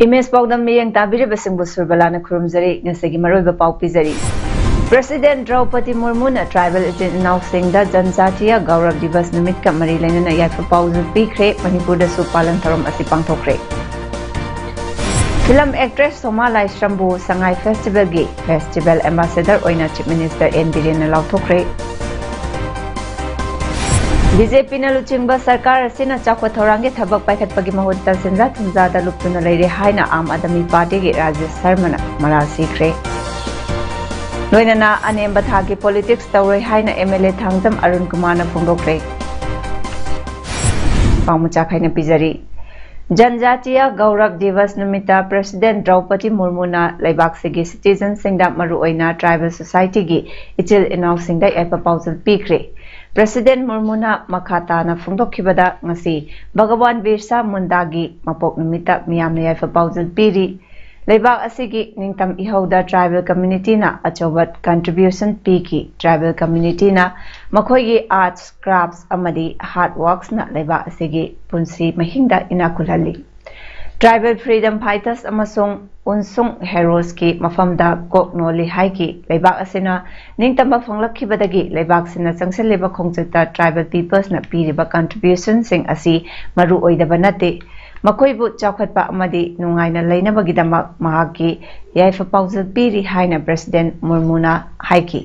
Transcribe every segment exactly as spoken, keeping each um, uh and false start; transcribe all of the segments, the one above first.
Image ꯄꯥꯎꯗꯝ ꯃꯤꯠꯌꯦꯡ ꯇꯥꯕꯤꯔꯤꯕꯁꯤꯡꯕꯨ ꯁꯨꯔꯕꯂꯥꯅ ꯈꯨꯔꯨꯝꯖꯔꯤ꯫ ꯉꯁꯤꯒꯤ ꯃꯔꯨꯑꯣꯏꯕ ꯄꯥꯎ ꯄꯤꯖꯔꯤ꯫ ꯄ꯭ꯔꯦꯁꯤꯗꯦꯟ ꯗ꯭ꯔꯧꯄꯗꯤ ꯃꯨꯔꯃꯨꯅ ꯇ꯭ꯔꯥꯏꯕꯦꯜ ꯏꯆꯤꯟ ꯏꯅꯥꯎꯁꯤꯡꯗ ꯖꯟꯖꯥꯇꯤꯌꯥ ꯒꯧꯔꯕ ꯗꯤꯕꯁ ꯅꯨꯃꯤꯠꯀ ꯃꯔꯤ ꯂꯩꯅꯅ ꯌꯥꯏꯐ ꯄꯥꯎꯖꯦꯜ ꯄꯤꯈ꯭ꯔꯦ꯫ ꯃꯅꯤꯄꯨꯔꯗꯁꯨ ꯄꯥꯂꯟ ꯊꯧꯔꯝ ꯑꯁꯤ ꯄꯥꯡꯊꯣꯛꯈ꯭ꯔꯦ꯫ ꯐꯤꯂꯝ ꯑꯦꯛꯇ꯭ꯔꯦꯁ ꯁꯣꯃꯥ ꯂꯥꯏꯁ꯭ꯔꯝꯕꯨ ꯁꯉꯥꯏ ꯐꯦꯁꯇꯤꯚꯦꯜꯒꯤ ꯐꯦꯁꯇꯤꯚꯦꯜ ꯑꯦꯝꯕꯥꯁꯦꯗꯔ ꯑꯣꯏꯅ ꯆꯤꯐ ꯃꯤꯅꯤꯁꯇꯔ ꯑꯦꯟ ꯕꯤꯔꯦꯟꯅ ꯂꯥꯎꯊꯣꯛꯈ꯭ꯔꯦ꯫ ꯕꯤ ꯖꯦ ꯄꯤꯅ ꯂꯨꯆꯤꯡꯕ ꯁꯔꯀꯥꯔ ꯑꯁꯤꯅ ꯆꯥꯎꯈꯠ ꯊꯧꯔꯥꯡꯒꯤ ꯊꯕꯛ ꯄꯥꯏꯈꯠꯄꯒꯤ ꯃꯍꯨꯠꯇ ꯁꯦꯟꯖꯥ ꯊꯨꯝꯖꯥꯗ ꯂꯨꯞꯇꯨꯅ ꯂꯩꯔꯦ ꯍꯥꯏꯅ ꯑꯥꯝ ꯑꯥꯗꯃꯤ ꯄꯥꯔꯇꯤꯒꯤ ꯔꯥꯖꯦꯁ ꯁꯔꯃꯅ ꯃꯔꯥꯜ ꯁꯤꯈ꯭ꯔꯦ꯫ ꯂꯣꯏꯅꯅ ꯑꯅꯦꯝꯕ ꯊꯥꯛꯀꯤ ꯄꯣꯂꯤꯇꯤꯛꯁ ꯇꯧꯔꯣꯏ ꯍꯥꯏꯅ ꯑꯦꯝ ꯑꯦꯜ ꯑꯦ ꯊꯥꯡꯖꯝ ꯑꯔꯨꯟ ꯀꯨꯃꯥꯔꯅ ꯐꯣꯡꯗꯣꯛꯈ꯭ꯔꯦ꯫ ꯄꯥꯎ ꯃꯆꯥ ꯈꯥꯏꯅ ꯄꯤꯖꯔꯤ꯫ ꯖꯟꯖꯥꯇꯤꯌꯥ ꯒꯧꯔꯕ ꯗꯤꯕꯁ ꯅꯨꯃꯤꯠꯇ ꯄ꯭ꯔꯦꯁꯤꯗꯦꯟ ꯗ꯭ꯔꯧꯄꯗꯤ ꯃꯨꯔꯃꯨꯅ ꯂꯩꯕꯥꯛꯁꯤꯒꯤ ꯁꯤꯇꯤꯖꯟꯁꯤꯡꯗ, ꯃꯔꯨꯑꯣꯏꯅ ꯇ꯭ꯔꯥꯏꯕꯦꯜ ꯁꯣꯁꯥꯏꯇꯤꯒꯤ ꯏꯆꯤꯜ ꯏꯅꯥꯎꯁꯤꯡꯗ ꯌꯥꯏꯐ ꯄꯥꯎꯖꯦꯜ ꯄꯤꯈ꯭ꯔꯦ꯫ ꯄ꯭ꯔꯦꯁꯤꯗꯦꯟ ꯃꯨꯔꯃꯨꯅ ꯃꯈꯥ ꯇꯥꯅ ꯐꯣꯡꯗꯣꯛꯈꯤꯕꯗ, ꯉꯁꯤ ꯚꯒꯋꯥꯟ ꯕꯤꯔꯁꯥ ꯃꯨꯟꯗꯥꯒꯤ ꯃꯄꯣꯛ ꯅꯨꯃꯤꯠꯇ ꯃꯤꯌꯥꯝꯅ ꯌꯥꯏꯐ ꯄꯥꯎꯖꯦꯜ ꯄꯤꯔꯤ꯫ ꯂꯩꯕꯥꯛ ꯑꯁꯤꯒꯤ ꯅꯤꯡꯇꯝ ꯏꯍꯧꯗ ꯇ꯭ꯔꯥꯏꯕꯦꯜ ꯀꯝꯃ꯭ꯌꯨꯅꯤꯇꯤꯅ ꯑꯆꯧꯕ ꯀꯟꯇ꯭ꯔꯤꯕ꯭ꯌꯨꯁꯟ ꯄꯤꯈꯤ꯫ ꯇ꯭ꯔꯥꯏꯕꯦꯜ ꯀꯝꯃ꯭ꯌꯨꯅꯤꯇꯤꯅ ꯃꯈꯣꯏꯒꯤ ꯑꯥꯔꯠꯁ, ꯀ꯭ꯔꯥꯐꯠꯁ ꯑꯃꯗꯤ ꯍꯥꯔꯗ ꯋꯥꯔꯛꯁꯅ ꯂꯩꯕꯥꯛ ꯑꯁꯤꯒꯤ ꯄꯨꯟꯁꯤ ꯃꯍꯤꯡꯗ ꯏꯅꯥꯛ ꯈꯨꯜꯍꯜꯂꯤ꯫ ꯇ꯭ꯔꯥꯏꯕꯦꯜ ꯐ꯭ꯔꯤꯗꯝ ꯐꯥꯏꯇꯔꯁ ꯑꯃꯁꯨꯡ ꯎꯟꯁꯨꯡ ꯍꯦꯔꯣꯁꯀꯤ ꯃꯐꯝꯗ ꯀꯣꯛ ꯅꯣꯜꯂꯤ ꯍꯥꯏꯈꯤ꯫ ꯂꯩꯕꯥꯛ ꯑꯁꯤꯅ ꯅꯤꯡꯇꯝꯕ ꯐꯪꯂꯛꯈꯤꯕꯗꯒꯤ ꯂꯩꯕꯥꯛꯁꯤꯅ ꯆꯪꯁꯤꯜꯂꯤꯕ ꯈꯣꯡꯆꯠꯇ ꯇ꯭ꯔꯥꯏꯕꯦꯜ ꯄꯤꯄꯜꯁꯅ ꯄꯤꯔꯤꯕ ꯀꯟꯇ꯭ꯔꯤꯕ꯭ꯌꯨꯁꯟꯁꯤꯡ ꯑꯁꯤ ꯃꯔꯨ ꯑꯣꯏꯗꯕ ꯅꯠꯇꯦ꯫ ꯃꯈꯣꯏꯕꯨ ꯆꯥꯎꯈꯠꯄ ꯑꯃꯗꯤ ꯅꯨꯡꯉꯥꯏꯅ ꯂꯩꯅꯕꯒꯤꯗꯃꯛ ꯃꯍꯥꯛꯀꯤ ꯌꯥꯏꯐ ꯄꯥꯎꯖꯦꯜ ꯄꯤꯔꯤ ꯍꯥꯏꯅ ꯄ꯭ꯔꯦꯁꯤꯗꯦꯟ ꯃꯨꯔꯃꯨꯅ ꯍꯥꯏꯈꯤ꯫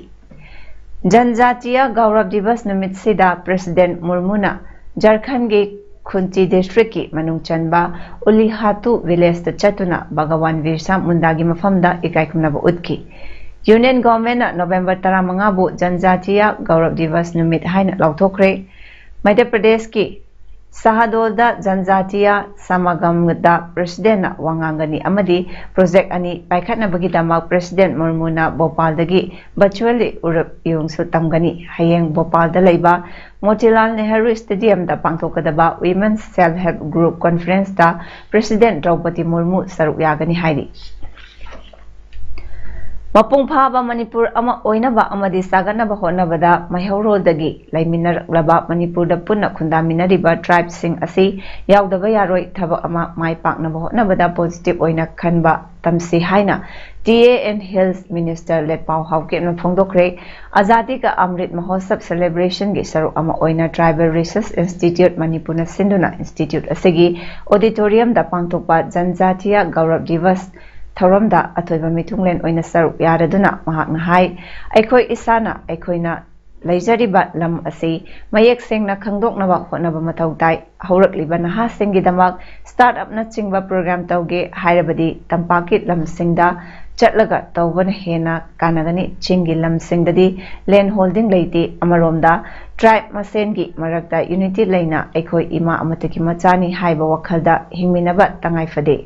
ꯖꯟꯖꯥꯇꯤꯌꯥ ꯒꯧꯔꯕ ꯗꯤꯕꯁ ꯅꯨꯃꯤꯠꯁꯤꯗ ꯄ꯭ꯔꯦꯁꯤꯗꯦꯟ ꯃꯨꯔꯃꯨꯅ ꯖꯔꯈꯟꯒꯤ ꯈꯨꯟꯇꯤ ꯗꯤꯁꯇ꯭ꯔꯤꯛꯀꯤ ꯃꯅꯨꯡ ꯆꯟꯕ ꯎꯂꯤꯍꯥꯇꯨ ꯚꯤꯂꯦꯖꯇ ꯆꯠꯇꯨꯅ ꯚꯒꯋꯥꯟ ꯕꯤꯔꯁꯥ ꯃꯨꯟꯗꯥꯒꯤ ꯃꯐꯝꯗ ꯏꯀꯥꯏ ꯈꯨꯝꯅꯕ ꯎꯠꯈꯤ꯫ ꯌꯨꯅꯤꯌꯟ ꯒꯣꯚꯔꯟꯃꯦꯟꯠꯅ ꯅꯣꯚꯦꯝꯕꯔ ꯇꯔꯥꯃꯉꯥꯕꯨ ꯖꯟꯖꯥꯇꯤꯌꯥ ꯒꯧꯔꯕ ꯗꯤꯕꯁ ꯅꯨꯃꯤꯠ ꯍꯥꯏꯅ ꯂꯥꯎꯊꯣꯛꯈ꯭ꯔꯦ꯫ ꯃꯙ꯭ꯌ ꯄ꯭ꯔꯗꯦꯁꯀꯤ ꯁꯍꯥꯗꯣꯜꯗ ꯖꯟꯖꯥꯇꯤꯌꯥ ꯁꯃꯥꯒꯝꯗ ꯄ꯭ꯔꯦꯁꯤꯗꯦꯟꯠꯅ ꯋꯥ ꯉꯥꯡꯒꯅꯤ ꯑꯃꯗꯤ ꯄ꯭ꯔꯣꯖꯦꯛ ꯑꯅꯤ ꯄꯥꯏꯈꯠꯅꯕꯒꯤꯗꯃꯛ ꯄ꯭ꯔꯦꯁꯤꯗꯦꯟꯠ ꯃꯨꯔꯃꯨꯅ ꯚꯣꯄꯥꯜꯗꯒꯤ ꯚꯔꯆꯨꯋꯦꯜꯂꯤ ꯎꯔꯨꯞ ꯏꯌꯣꯡꯁꯨ ꯇꯝꯒꯅꯤ꯫ ꯍꯌꯦꯡ ꯚꯣꯄꯥꯜꯗ ꯂꯩꯕ ꯃꯣꯇꯤꯂꯥꯜ ꯅꯦꯍꯔꯨ ꯁ꯭ꯇꯦꯗꯤꯌꯝꯗ ꯄꯥꯡꯊꯣꯛꯀꯗꯕ Women's Self Help Group Conferenceꯇ ꯄ꯭ꯔꯦꯁꯤꯗꯦꯟꯠ ꯗ꯭ꯔꯧꯄꯗꯤ ꯃꯨꯔꯃꯨ ꯁꯔꯨꯛ ꯌꯥꯒꯅꯤ ꯍꯥꯏꯔꯤ꯫ ꯃꯄꯨꯡ ꯐꯥꯕ ꯃꯅꯤꯄꯨꯔ ꯑꯃ ꯑꯣꯏꯅꯕ ꯑꯃꯗꯤ ꯁꯥꯒꯠꯅꯕ ꯍꯣꯠꯅꯕꯗ ꯃꯩꯍꯧꯔꯣꯜꯗꯒꯤ ꯂꯩꯃꯤꯟꯅꯔꯛꯂꯕ ꯃꯅꯤꯄꯨꯔꯗ ꯄꯨꯟꯅ ꯈꯨꯟꯗꯥꯃꯤꯟꯅꯔꯤꯕ ꯇ꯭ꯔꯥꯏꯕꯁꯤꯡ ꯑꯁꯤ ꯌꯥꯎꯗꯕ ꯌꯥꯔꯣꯏ꯫ ꯊꯕꯛ ꯑꯃ ꯃꯥꯏ ꯄꯥꯛꯅꯕ ꯍꯣꯠꯅꯕꯗ ꯄꯣꯖꯤꯇꯤꯚ ꯑꯣꯏꯅ ꯈꯟꯕ ꯇꯝꯁꯤ ꯍꯥꯏꯅ T A and hills minister ꯂꯦꯠꯄꯥꯎ ꯍꯥꯎꯀꯤꯞꯅ ꯐꯣꯡꯗꯣꯛꯈ꯭ꯔꯦ꯫ ꯑꯖꯥꯗꯤ ꯀ ꯑꯃ꯭ꯔꯤꯠ ꯃꯍꯣꯠꯁꯕ ꯁꯦꯂꯦꯕ꯭ꯔꯦꯁꯟꯒꯤ ꯁꯔꯨꯛ ꯑꯃ ꯑꯣꯏꯅ ꯇ꯭ꯔꯥꯏꯕꯦꯜ ꯔꯤꯁꯔꯁ ꯏꯟꯁꯇꯤꯇ꯭ꯌꯨꯠ ꯃꯅꯤꯄꯨꯔꯅ ꯁꯤꯟꯗꯨꯅ ꯏꯟꯁꯇꯤꯇ꯭ꯌꯨꯠ ꯑꯁꯤꯒꯤ ꯑꯣꯗꯤꯇꯣꯔꯤꯌꯝꯗ ꯄꯥꯡꯊꯣꯛꯄ ꯖꯟꯖꯥꯇꯤꯌꯥ ꯒꯧꯔꯕ ꯗꯤꯕꯁ ꯊꯧꯔꯝꯗ ꯑꯊꯣꯏꯕ ꯃꯤꯊꯨꯡꯂꯦꯟ ꯑꯣꯏꯅ ꯁꯔꯨꯛ ꯌꯥꯔꯗꯨꯅ ꯃꯍꯥꯛꯅ ꯍꯥꯏ, ꯑꯩꯈꯣꯏ ꯏꯁꯥꯅ ꯑꯩꯈꯣꯏꯅ ꯂꯩꯖꯔꯤꯕ ꯂꯝ ꯑꯁꯤ ꯃꯌꯦꯛ ꯁꯦꯡꯅ ꯈꯪꯗꯣꯛꯅꯕ ꯍꯣꯠꯅꯕ ꯃꯊꯧ ꯇꯥꯏ꯫ ꯍꯧꯔꯛꯂꯤꯕ ꯅꯍꯥꯁꯤꯡꯒꯤꯗꯃꯛ ꯁ꯭ꯇꯥꯔꯠ ꯑꯞꯅꯆꯤꯡꯕ ꯄ꯭ꯔꯣꯒ꯭ꯔꯥꯝ ꯇꯧꯒꯦ ꯍꯥꯏꯔꯕꯗꯤ ꯇꯝꯄꯥꯛꯀꯤ ꯂꯝꯁꯤꯡꯗ ꯆꯠꯂꯒ ꯇꯧꯕꯅ ꯍꯦꯟꯅ ꯀꯥꯟꯅꯒꯅꯤ꯫ ꯆꯤꯡꯒꯤ ꯂꯝꯁꯤꯡꯗꯗꯤ ꯂꯦꯟ ꯍꯣꯜꯗꯤꯡ ꯂꯩꯇꯦ꯫ ꯑꯃꯔꯣꯝꯗ ꯇ꯭ꯔꯥꯏꯕ ꯃꯁꯦꯟꯒꯤ ꯃꯔꯛꯇ ꯌꯨꯅꯤꯇꯤ ꯂꯩꯅ ꯑꯩꯈꯣꯏ ꯏꯃꯥ ꯑꯃꯠꯇꯒꯤ ꯃꯆꯥꯅꯤ ꯍꯥꯏꯕ ꯋꯥꯈꯜꯗ ꯍꯤꯡꯃꯤꯟꯅꯕ ꯇꯉꯥꯏ ꯐꯗꯦ꯫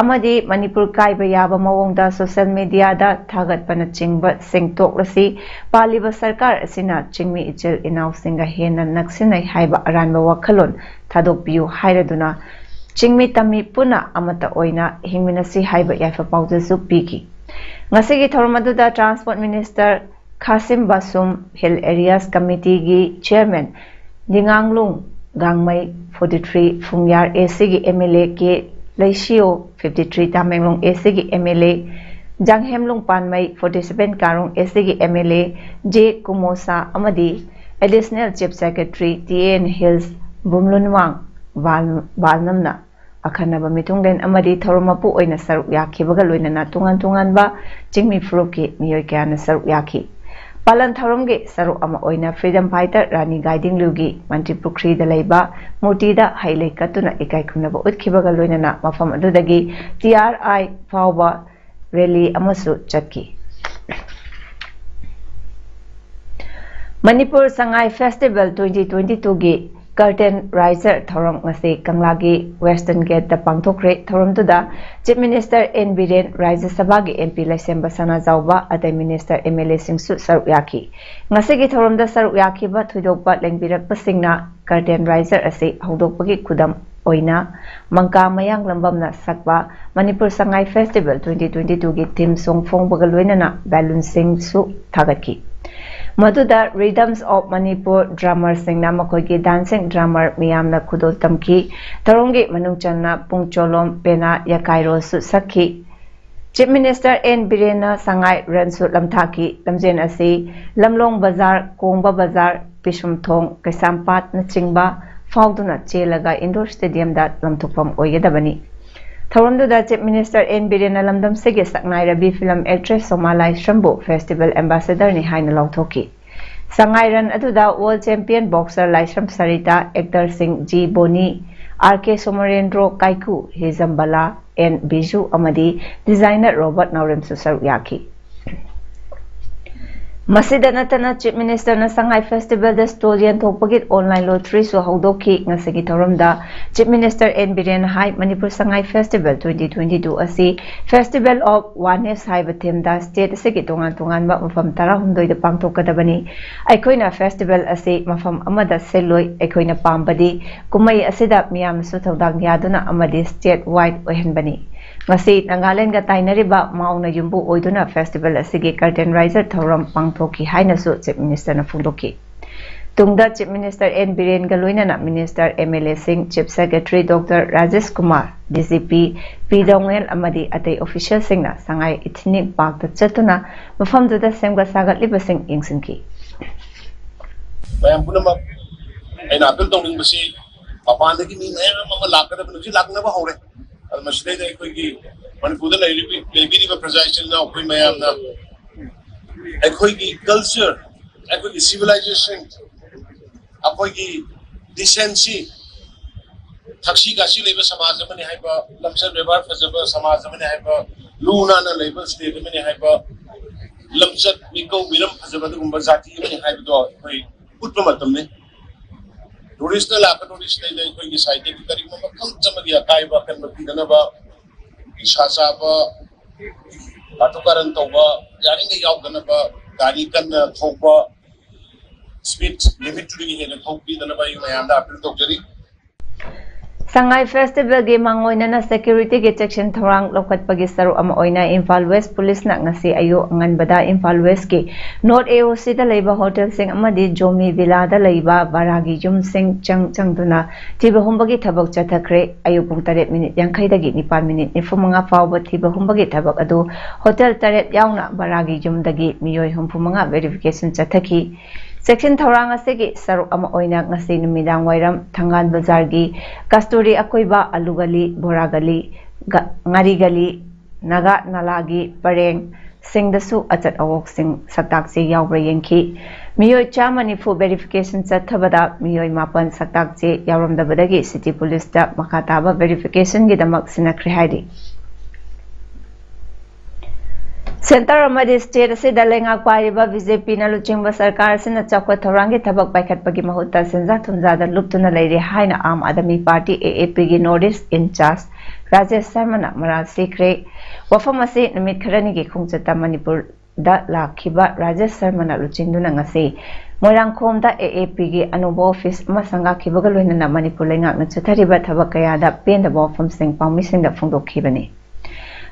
ꯑꯃꯗꯤ ꯃꯅꯤꯄꯨꯔ ꯀꯥꯏꯕ ꯌꯥꯕ ꯃꯑꯣꯡꯗ ꯁꯣꯁꯤꯌꯦꯜ ꯃꯤꯗꯤꯌꯥꯗ ꯊꯥꯒꯠꯄꯅꯆꯤꯡꯕꯁꯤꯡ ꯇꯣꯛꯂꯁꯤ, ꯄꯥꯜꯂꯤꯕ ꯁꯔꯀꯥꯔ ꯑꯁꯤꯅ ꯆꯤꯡꯃꯤ ꯏꯆꯤꯜ ꯏꯅꯥꯎꯁꯤꯡꯒ ꯍꯦꯟꯅ ꯅꯛꯁꯤꯟꯅꯩ ꯍꯥꯏꯕ ꯑꯔꯥꯟꯕ ꯋꯥꯈꯜꯂꯣꯟ ꯊꯥꯗꯣꯛꯄꯤꯌꯨ ꯍꯥꯏꯔꯗꯨꯅ ꯆꯤꯡꯃꯤ ꯇꯝꯃꯤ ꯄꯨꯟꯅ ꯑꯃꯠꯇ ꯑꯣꯏꯅ ꯍꯤꯡꯃꯤꯟꯅꯁꯤ ꯍꯥꯏꯕ ꯌꯥꯏꯐ ꯄꯥꯎꯖꯦꯜꯁꯨ ꯄꯤꯈꯤ꯫ ꯉꯁꯤꯒꯤ ꯊꯧꯔꯝ ꯑꯗꯨꯗ transport minister Khashim Vashum, hill areas ꯀꯃꯤꯇꯤꯒꯤ chairman Dinganglung Gangmei, forty three Phungyar A ꯁꯤꯒꯤ M L A K Leishiyo, fifty three Tamenglong A ꯁꯤꯒꯤ M L A Janghemlung Panmei, forty seven Karong A ꯁꯤꯒꯤ M L A J Kumosha ꯑꯃꯗꯤ additional chief secretary T and hills Bumlunwang ꯕꯥꯜ-, ꯕꯥꯜꯅꯝꯅ ꯑꯈꯟꯅꯕ ꯃꯤꯊꯨꯡꯂꯦꯟ ꯑꯃꯗꯤ ꯊꯧꯔꯝ ꯃꯄꯨ ꯑꯣꯏꯅ ꯁꯔꯨꯛ ꯌꯥꯈꯤꯕꯒ ꯂꯣꯏꯅꯅ ꯇꯣꯉꯥꯟ ꯇꯣꯉꯥꯟꯕ ꯆꯤꯡꯃꯤ ꯐꯨꯔꯨꯞꯀꯤ ꯃꯤꯑꯣꯏ ꯀꯌꯥꯅ ꯁꯔꯨꯛ ꯌꯥꯈꯤ꯫ ꯄꯥꯂꯟ ꯊꯧꯔꯝꯒꯤ ꯁꯔꯨꯛ ꯑꯃ ꯑꯣꯏꯅ ꯐ꯭ꯔꯤꯗꯝ ꯐꯥꯏꯇꯔ ꯔꯥꯅꯤ ꯒꯥꯏꯗꯤꯡꯂꯤꯌꯨꯒꯤ ꯃꯟꯇ꯭ꯔꯤ ꯄꯨꯈ꯭ꯔꯤꯗ ꯂꯩꯕ ꯃꯨꯔꯇꯤꯗ ꯍꯩ ꯂꯩ ꯀꯠꯇꯨꯅ ꯏꯀꯥꯏ ꯈꯨꯝꯅꯕ ꯎꯠꯈꯤꯕꯒ ꯂꯣꯏꯅꯅ ꯃꯐꯝ ꯑꯗꯨꯗꯒꯤ ꯇꯤ ꯑꯥꯔ ꯑꯥꯏ ꯐꯥꯎꯕ ꯔꯦꯂꯤ ꯑꯃꯁꯨ ꯆꯠꯈꯤ꯫ Manipur Sangai festival twenty twenty ꯇꯨꯒꯤ Curtain Raiser ꯊꯧꯔꯝ ꯉꯁꯤ ꯀꯪꯂꯥꯒꯤ Western Gateꯇ ꯄꯥꯡꯊꯣꯛꯈ꯭ꯔꯦ꯫ ꯊꯧꯔꯝꯗꯨꯗ Chief Minister N ꯕꯤꯔꯦꯟ, ꯔꯥꯖ꯭ꯌ ꯁꯚꯥꯒꯤ M P ꯂꯩꯁꯦꯝꯕ ꯁꯅꯥꯖꯥꯎꯕ, ꯑꯇꯩ minister, M L Aꯁꯤꯡꯁꯨ ꯁꯔꯨꯛ ꯌꯥꯈꯤ꯫ ꯉꯁꯤꯒꯤ ꯊꯧꯔꯝꯗ ꯁꯔꯨꯛ ꯌꯥꯈꯤꯕ ꯊꯣꯏꯗꯣꯛꯄ ꯂꯦꯡꯕꯤꯔꯛꯄꯁꯤꯡꯅ Curtain Raiser ꯑꯁꯤ ꯍꯧꯗꯣꯛꯄꯒꯤ ꯈꯨꯗꯝ ꯑꯣꯏꯅ ꯃꯪꯀꯥ ꯃꯌꯥꯡꯂꯝꯕꯝꯅ ꯁꯛꯄ Manipur Sangai Festival twenty twenty twoꯒꯤ theme song ꯐꯣꯡꯕꯒ ꯂꯣꯏꯅꯅ balloonꯁꯤꯡꯁꯨ ꯊꯥꯒꯠꯈꯤ꯫ ꯃꯗꯨꯗ Rhythms of Manipur drummerꯁꯤꯡꯅ ꯃꯈꯣꯏꯒꯤ dancing drummer ꯃꯤꯌꯥꯝꯅ ꯈꯨꯗꯣꯜ ꯇꯝꯈꯤ꯫ ꯊꯧꯔꯝꯒꯤ ꯃꯅꯨꯡ ꯆꯟꯅ ꯄꯨꯡ ꯆꯣꯂꯣꯝ, ꯄꯦꯅꯥ, ꯌꯥꯀꯥꯏꯔꯣꯜꯁꯨ ꯁꯛꯈꯤ꯫ Chief Minister N ꯕꯤꯔꯦꯟꯅ ꯁꯉꯥꯏ runꯁꯨ ꯂꯝꯊꯥꯈꯤ꯫ ꯂꯝꯖꯦꯟ ꯑꯁꯤ ꯂꯝꯂꯣꯡ ꯕꯖꯥꯔ, ꯀꯣꯡꯕ ꯕꯖꯥꯔ, ꯄꯤꯁꯨꯝꯊꯣꯡ, ꯀꯩꯁꯥꯝꯄꯥꯠꯅꯆꯤꯡꯕ ꯐꯥꯎꯗꯨꯅ ꯆꯦꯜꯂꯒ indoor stadiumꯗ ꯂꯝꯊꯣꯛꯐꯝ ꯑꯣꯏꯒꯗꯕꯅꯤ꯫ ꯊꯧꯔꯝꯗꯨꯗ Chief Minister N ꯕꯤꯔꯦꯟꯅ ꯂꯝꯗꯝꯁꯤꯒꯤ ꯁꯛꯅꯥꯏꯔꯕꯤ film actress ꯁꯣꯃꯥ ꯂꯥꯏꯁ꯭ꯔꯝꯕꯨ festival ambassadorꯅꯤ ꯍꯥꯏꯅ ꯂꯥꯎꯊꯣꯛꯈꯤ꯫ ꯁꯉꯥꯏ run ꯑꯗꯨꯗ world champion boxer ꯂꯥꯏꯁ꯭ꯔꯝ ꯁꯔꯤꯇꯥ, actorꯁꯤꯡ G ꯕꯣꯅꯤ, R K ꯁꯣꯃꯔꯦꯟꯗ꯭ꯔꯣ ꯀꯥꯏꯀꯨ, ꯍꯤꯖꯝꯕꯂꯥ, N ꯕꯤꯖꯨ ꯑꯃꯗꯤ designer ꯔꯣꯕꯔꯠ ꯅꯥꯎꯔꯦꯝꯁꯨ ꯁꯔꯨꯛ ꯌꯥꯈꯤ꯫ ꯃꯁꯤꯗ ꯅꯠꯇꯅ Chief Ministerꯅ ꯁꯉꯥꯏ Festivalꯗ stall ꯌꯦꯟꯊꯣꯛꯄꯒꯤ online lotteryꯁꯨ ꯍꯧꯗꯣꯛꯈꯤ꯫ ꯉꯁꯤꯒꯤ ꯊꯧꯔꯝꯗ Chief Minister N ꯕꯤꯔꯦꯟꯅ ꯍꯥꯏ, Manipur Sangai Festival twenty twenty two ꯑꯁꯤ Festival of Oneness ꯍꯥꯏꯕ themeꯗ state ꯑꯁꯤꯒꯤ ꯇꯣꯉꯥꯟ ꯇꯣꯉꯥꯟꯕ ꯃꯐꯝ ꯇꯔꯥꯍꯨꯝꯗꯣꯏꯗ ꯄꯥꯡꯊꯣꯛꯀꯗꯕꯅꯤ꯫ ꯑꯩꯈꯣꯏꯅ festival ꯑꯁꯤ ꯃꯐꯝ ꯑꯃꯗ ꯁꯤꯜꯂꯣꯏ꯫ ꯑꯩꯈꯣꯏꯅ ꯄꯥꯝꯕꯗꯤ ꯀꯨꯝꯍꯩ ꯑꯁꯤꯗ ꯃꯤꯌꯥꯝꯅꯁꯨ ꯊꯧꯗꯥꯡ ꯌꯥꯗꯨꯅ ꯑꯃꯗꯤ state wide ꯑꯣꯏꯍꯟꯕꯅꯤ꯫ ꯉꯁꯤ ꯅꯥꯒꯥꯂꯦꯟꯗꯒ ꯇꯥꯏꯅꯔꯤꯕ ꯃꯥꯎꯅ ꯌꯨꯝꯕꯨ ꯑꯣꯏꯗꯨꯅ festival ꯑꯁꯤꯒꯤ Curtain Raiser ꯊꯧꯔꯝ ꯄꯥꯡꯊꯣꯛꯈꯤ ꯍꯥꯏꯅꯁꯨ Chief Ministerꯅ ꯐꯣꯡꯗꯣꯛꯈꯤ꯫ ꯇꯨꯡꯗ Chief Minister N ꯕꯤꯔꯦꯟꯒ ꯂꯣꯏꯅꯅ minister, M L Aꯁꯤꯡ, Chief Secretary Doctor Rajesh Kumar, D G P ꯄꯤ ꯗꯣꯉꯦꯜ ꯑꯃꯗꯤ ꯑꯇꯩ officialꯁꯤꯡꯅ ꯁꯉꯥꯏ Ethnic Parkꯇ ꯆꯠꯇꯨꯅ ꯃꯐꯝꯗꯨꯗ ꯁꯦꯝꯒꯠ ꯁꯥꯒꯠꯂꯤꯕꯁꯤꯡ ꯌꯦꯡꯁꯤꯟꯈꯤ꯫ ꯃꯌꯥꯝ ꯄꯨꯝꯅꯃꯛ ꯑꯩꯅ appeal ꯇꯧꯅꯤꯡꯕꯁꯤ, ꯃꯄꯥꯟꯗꯒꯤ ꯃꯤ ꯃꯌꯥꯝ ꯑꯃ ꯂꯥꯛꯀꯗꯕꯅꯤ, ꯍꯧꯖꯤꯛ ꯂꯥꯛꯅꯕ ꯍꯧꯔꯦ꯫ ꯑꯗꯨ ꯃꯁꯤꯗꯩꯗ ꯑꯩꯈꯣꯏꯒꯤ ꯃꯅꯤꯄꯨꯔꯗ ꯂꯩꯔꯤꯕ, ꯂꯩꯕꯤꯔꯤꯕ ꯄ꯭ꯔꯖꯥ ꯏꯆꯤꯜ ꯏꯅꯥꯎ ꯑꯩꯈꯣꯏ ꯃꯌꯥꯝꯅ ꯑꯩꯈꯣꯏꯒꯤ culture, ꯑꯩꯈꯣꯏꯒꯤ civilization, ꯑꯩꯈꯣꯏꯒꯤ decency, ꯊꯛꯁꯤ ꯈꯥꯁꯤ ꯂꯩꯕ ꯁꯃꯥꯖ ꯑꯃꯅꯤ ꯍꯥꯏꯕ, ꯂꯝꯆꯠ ꯕꯦꯕꯥꯔ ꯐꯖꯕ ꯁꯃꯥꯖ ꯑꯃꯅꯤ ꯍꯥꯏꯕ, ꯂꯨ ꯅꯥꯟꯅ ꯂꯩꯕ state ꯑꯃꯅꯤ ꯍꯥꯏꯕ, ꯂꯝꯆꯠ ꯃꯤꯀꯧ ꯃꯤꯔꯝ ꯐꯖꯕ ꯑꯗꯨꯒꯨꯝꯕ ꯖꯥꯇꯤ ꯑꯃꯅꯤ ꯍꯥꯏꯕꯗꯣ ꯑꯩꯈꯣꯏ ꯎꯠꯄ ꯃꯇꯝꯅꯤ꯫ ꯇꯨꯔꯤꯁꯅ ꯂꯥꯛꯀꯗꯧꯔꯤꯁꯤꯗꯩꯗ ꯑꯩꯈꯣꯏꯒꯤ ꯁꯥꯏꯠꯇꯒꯤ ꯀꯔꯤꯒꯨꯝꯕ ꯃꯐꯝ ꯑꯃꯒꯤ ꯑꯀꯥꯏꯕ ꯑꯀꯟꯕ ꯄꯤꯗꯅꯕ, ꯅꯤꯁꯥ ꯆꯥꯕ, ꯀꯥꯇꯨ ꯀꯥꯔꯟ ꯇꯧꯕ ꯌꯥꯔꯤꯉꯩ ꯌꯥꯎꯗꯅꯕ, ꯒꯥꯔꯤ ꯀꯟꯅ ꯊꯧꯕ, ꯁ꯭ꯄꯤꯗ ꯂꯤꯃꯤꯠꯇꯨꯗꯒꯤ ꯍꯦꯟꯅ ꯊꯧꯕꯤꯗꯅꯕ ꯑꯩ ꯃꯌꯥꯝꯗ ꯑꯥꯄꯤꯜ ꯇꯧꯖꯔꯤ꯫ ꯁꯉꯥꯏ ꯐꯦꯁꯇꯤꯚꯦꯜꯒꯤ ꯃꯥꯡꯑꯣꯏꯅꯅ ꯁꯦꯀ꯭ꯌꯨꯔꯤꯇꯤꯒꯤ ꯆꯦꯛꯁꯤꯟ ꯊꯧꯔꯥꯡ ꯂꯧꯈꯠꯄꯒꯤ ꯁꯔꯨꯛ ꯑꯃ ꯑꯣꯏꯅ ꯏꯝꯐꯥꯜ ꯋꯦꯁ ꯄꯨꯂꯤꯁꯅ ꯉꯁꯤ ꯑꯌꯨꯛ ꯑꯉꯟꯕꯗ ꯏꯝꯐꯥꯜ ꯋꯦꯁꯀꯤ ꯅꯣꯔꯠ ꯑꯦ ꯑꯣ ꯁꯤꯗ ꯂꯩꯕ ꯍꯣꯇꯦꯜꯁꯤꯡ ꯑꯃꯗꯤ ꯖꯣꯃꯤ ꯚꯤꯂꯥꯗ ꯂꯩꯕ ꯚꯔꯥꯒꯤ ꯌꯨꯝꯁꯤꯡ ꯆꯪ ꯆꯪꯗꯨꯅ ꯊꯤꯕ ꯍꯨꯝꯕꯒꯤ ꯊꯕꯛ ꯆꯠꯊꯈ꯭ꯔꯦ꯫ ꯑꯌꯨꯛ ꯄꯨꯡ ꯇꯔꯦꯠ ꯃꯤꯅꯤꯠ ꯌꯥꯡꯈꯩꯗꯒꯤ ꯅꯤꯄꯥꯜ ꯃꯤꯅꯤꯠ ꯅꯤꯐꯨ ꯃꯉꯥ ꯐꯥꯎꯕ ꯊꯤꯕ ꯍꯨꯝꯕꯒꯤ ꯊꯕꯛ ꯑꯗꯨ ꯍꯣꯇꯦꯜ ꯇꯔꯦꯠ ꯌꯥꯎꯅ ꯚꯔꯥꯒꯤ ꯌꯨꯝꯗꯒꯤ ꯃꯤꯑꯣꯏ ꯍꯨꯝꯐꯨ ꯃꯉꯥ ꯚꯦꯔꯤꯐꯤꯀꯦꯁꯟ ꯆꯠꯊꯈꯤ꯫ ꯆꯦꯛꯁꯤꯟ ꯊꯧꯔꯥꯡ ꯑꯁꯤꯒꯤ ꯁꯔꯨꯛ ꯑꯃ ꯑꯣꯏꯅ ꯉꯁꯤ ꯅꯨꯃꯤꯗꯥꯡ ꯋꯥꯏꯔꯝ ꯊꯪꯒꯥꯜ ꯕꯖꯥꯔꯒꯤ ꯀꯁꯇꯨꯔꯤ ꯑꯀꯣꯏꯕ, ꯑꯂꯨ ꯒꯂꯤ, ꯕꯣꯔꯥ ꯒꯂꯤ, ꯒ-, ꯉꯥꯔꯤ ꯒꯂꯤ, ꯅꯥꯒꯥ ꯅꯥꯂꯥꯒꯤ ꯄꯔꯦꯡ ꯁꯤꯡꯗꯁꯨ ꯑꯆꯠ ꯑꯋꯣꯛꯁꯤꯡ ꯁꯛꯇꯥꯛꯁꯤ ꯌꯥꯎꯕ꯭ꯔꯥ ꯌꯦꯡꯈꯤ꯫ ꯃꯤꯑꯣꯏ ꯆꯥꯝꯃ ꯅꯤꯐꯨ ꯚꯦꯔꯤꯐꯤꯀꯦꯁꯟ ꯆꯠꯊꯕꯗ ꯃꯤꯑꯣꯏ ꯃꯥꯄꯟ ꯁꯛꯇꯥꯛꯁꯤ ꯌꯥꯎꯔꯝꯗꯕꯗꯒꯤ ꯁꯤꯇꯤ ꯄꯨꯂꯤꯁꯇ ꯃꯈꯥ ꯇꯥꯕ ꯚꯦꯔꯤꯐꯤꯀꯦꯁꯟꯒꯤꯗꯃꯛ ꯁꯤꯟꯅꯈ꯭ꯔꯦ ꯍꯥꯏꯔꯤ꯫ ꯁꯦꯟꯇꯔ ꯑꯃꯗꯤ ꯁ꯭ꯇꯦꯠ ꯑꯁꯤꯗ ꯂꯩꯉꯥꯛ ꯄꯥꯏꯔꯤꯕ ꯕꯤ ꯖꯦ ꯄꯤꯅ ꯂꯨꯆꯤꯡꯕ ꯁꯔꯀꯥꯔ ꯑꯁꯤꯅ ꯆꯥꯎꯈꯠ ꯊꯧꯔꯥꯡꯒꯤ ꯊꯕꯛ ꯄꯥꯏꯈꯠꯄꯒꯤ ꯃꯍꯨꯠꯇ ꯁꯦꯟꯖꯥ ꯊꯨꯝꯖꯥꯗ ꯂꯨꯞꯇꯨꯅ ꯂꯩꯔꯦ ꯍꯥꯏꯅ ꯑꯥꯝ ꯑꯥꯗꯃꯤ ꯄꯥꯔꯇꯤ, ꯑꯦ ꯑꯦ ꯄꯤꯒꯤ ꯅꯣꯔꯠ ꯏꯁ ꯏꯟꯆꯥꯔꯖ ꯔꯥꯖꯦꯁ ꯁꯔꯃꯅ ꯃꯔꯥꯜ ꯁꯤꯈ꯭ꯔꯦ꯫ ꯋꯥꯐꯝ ꯑꯁꯤ ꯅꯨꯃꯤꯠ ꯈꯔꯅꯤꯒꯤ ꯈꯣꯡꯆꯠꯇ ꯃꯅꯤꯄꯨꯔꯗ ꯂꯥꯛꯈꯤꯕ ꯔꯥꯖꯦꯁ ꯁꯔꯃꯅ ꯂꯨꯆꯤꯡꯗꯨꯅ ꯉꯁꯤ ꯃꯣꯏꯔꯥꯡꯈꯣꯝꯗ ꯑꯦ ꯑꯦ ꯄꯤꯒꯤ ꯑꯅꯧꯕ ꯑꯣꯐꯤꯁ ꯑꯃ ꯁꯪꯒꯥꯈꯤꯕꯒ ꯂꯣꯏꯅꯅ ꯃꯅꯤꯄꯨꯔ ꯂꯩꯉꯥꯛꯅ ꯆꯠꯊꯔꯤꯕ ꯊꯕꯛ ꯀꯌꯥꯗ ꯄꯦꯟꯗꯕ ꯋꯥꯐꯝꯁꯤꯡ ꯄꯥꯎꯃꯤꯁꯤꯡꯗ ꯐꯣꯡꯗꯣꯛꯈꯤꯕꯅꯤ꯫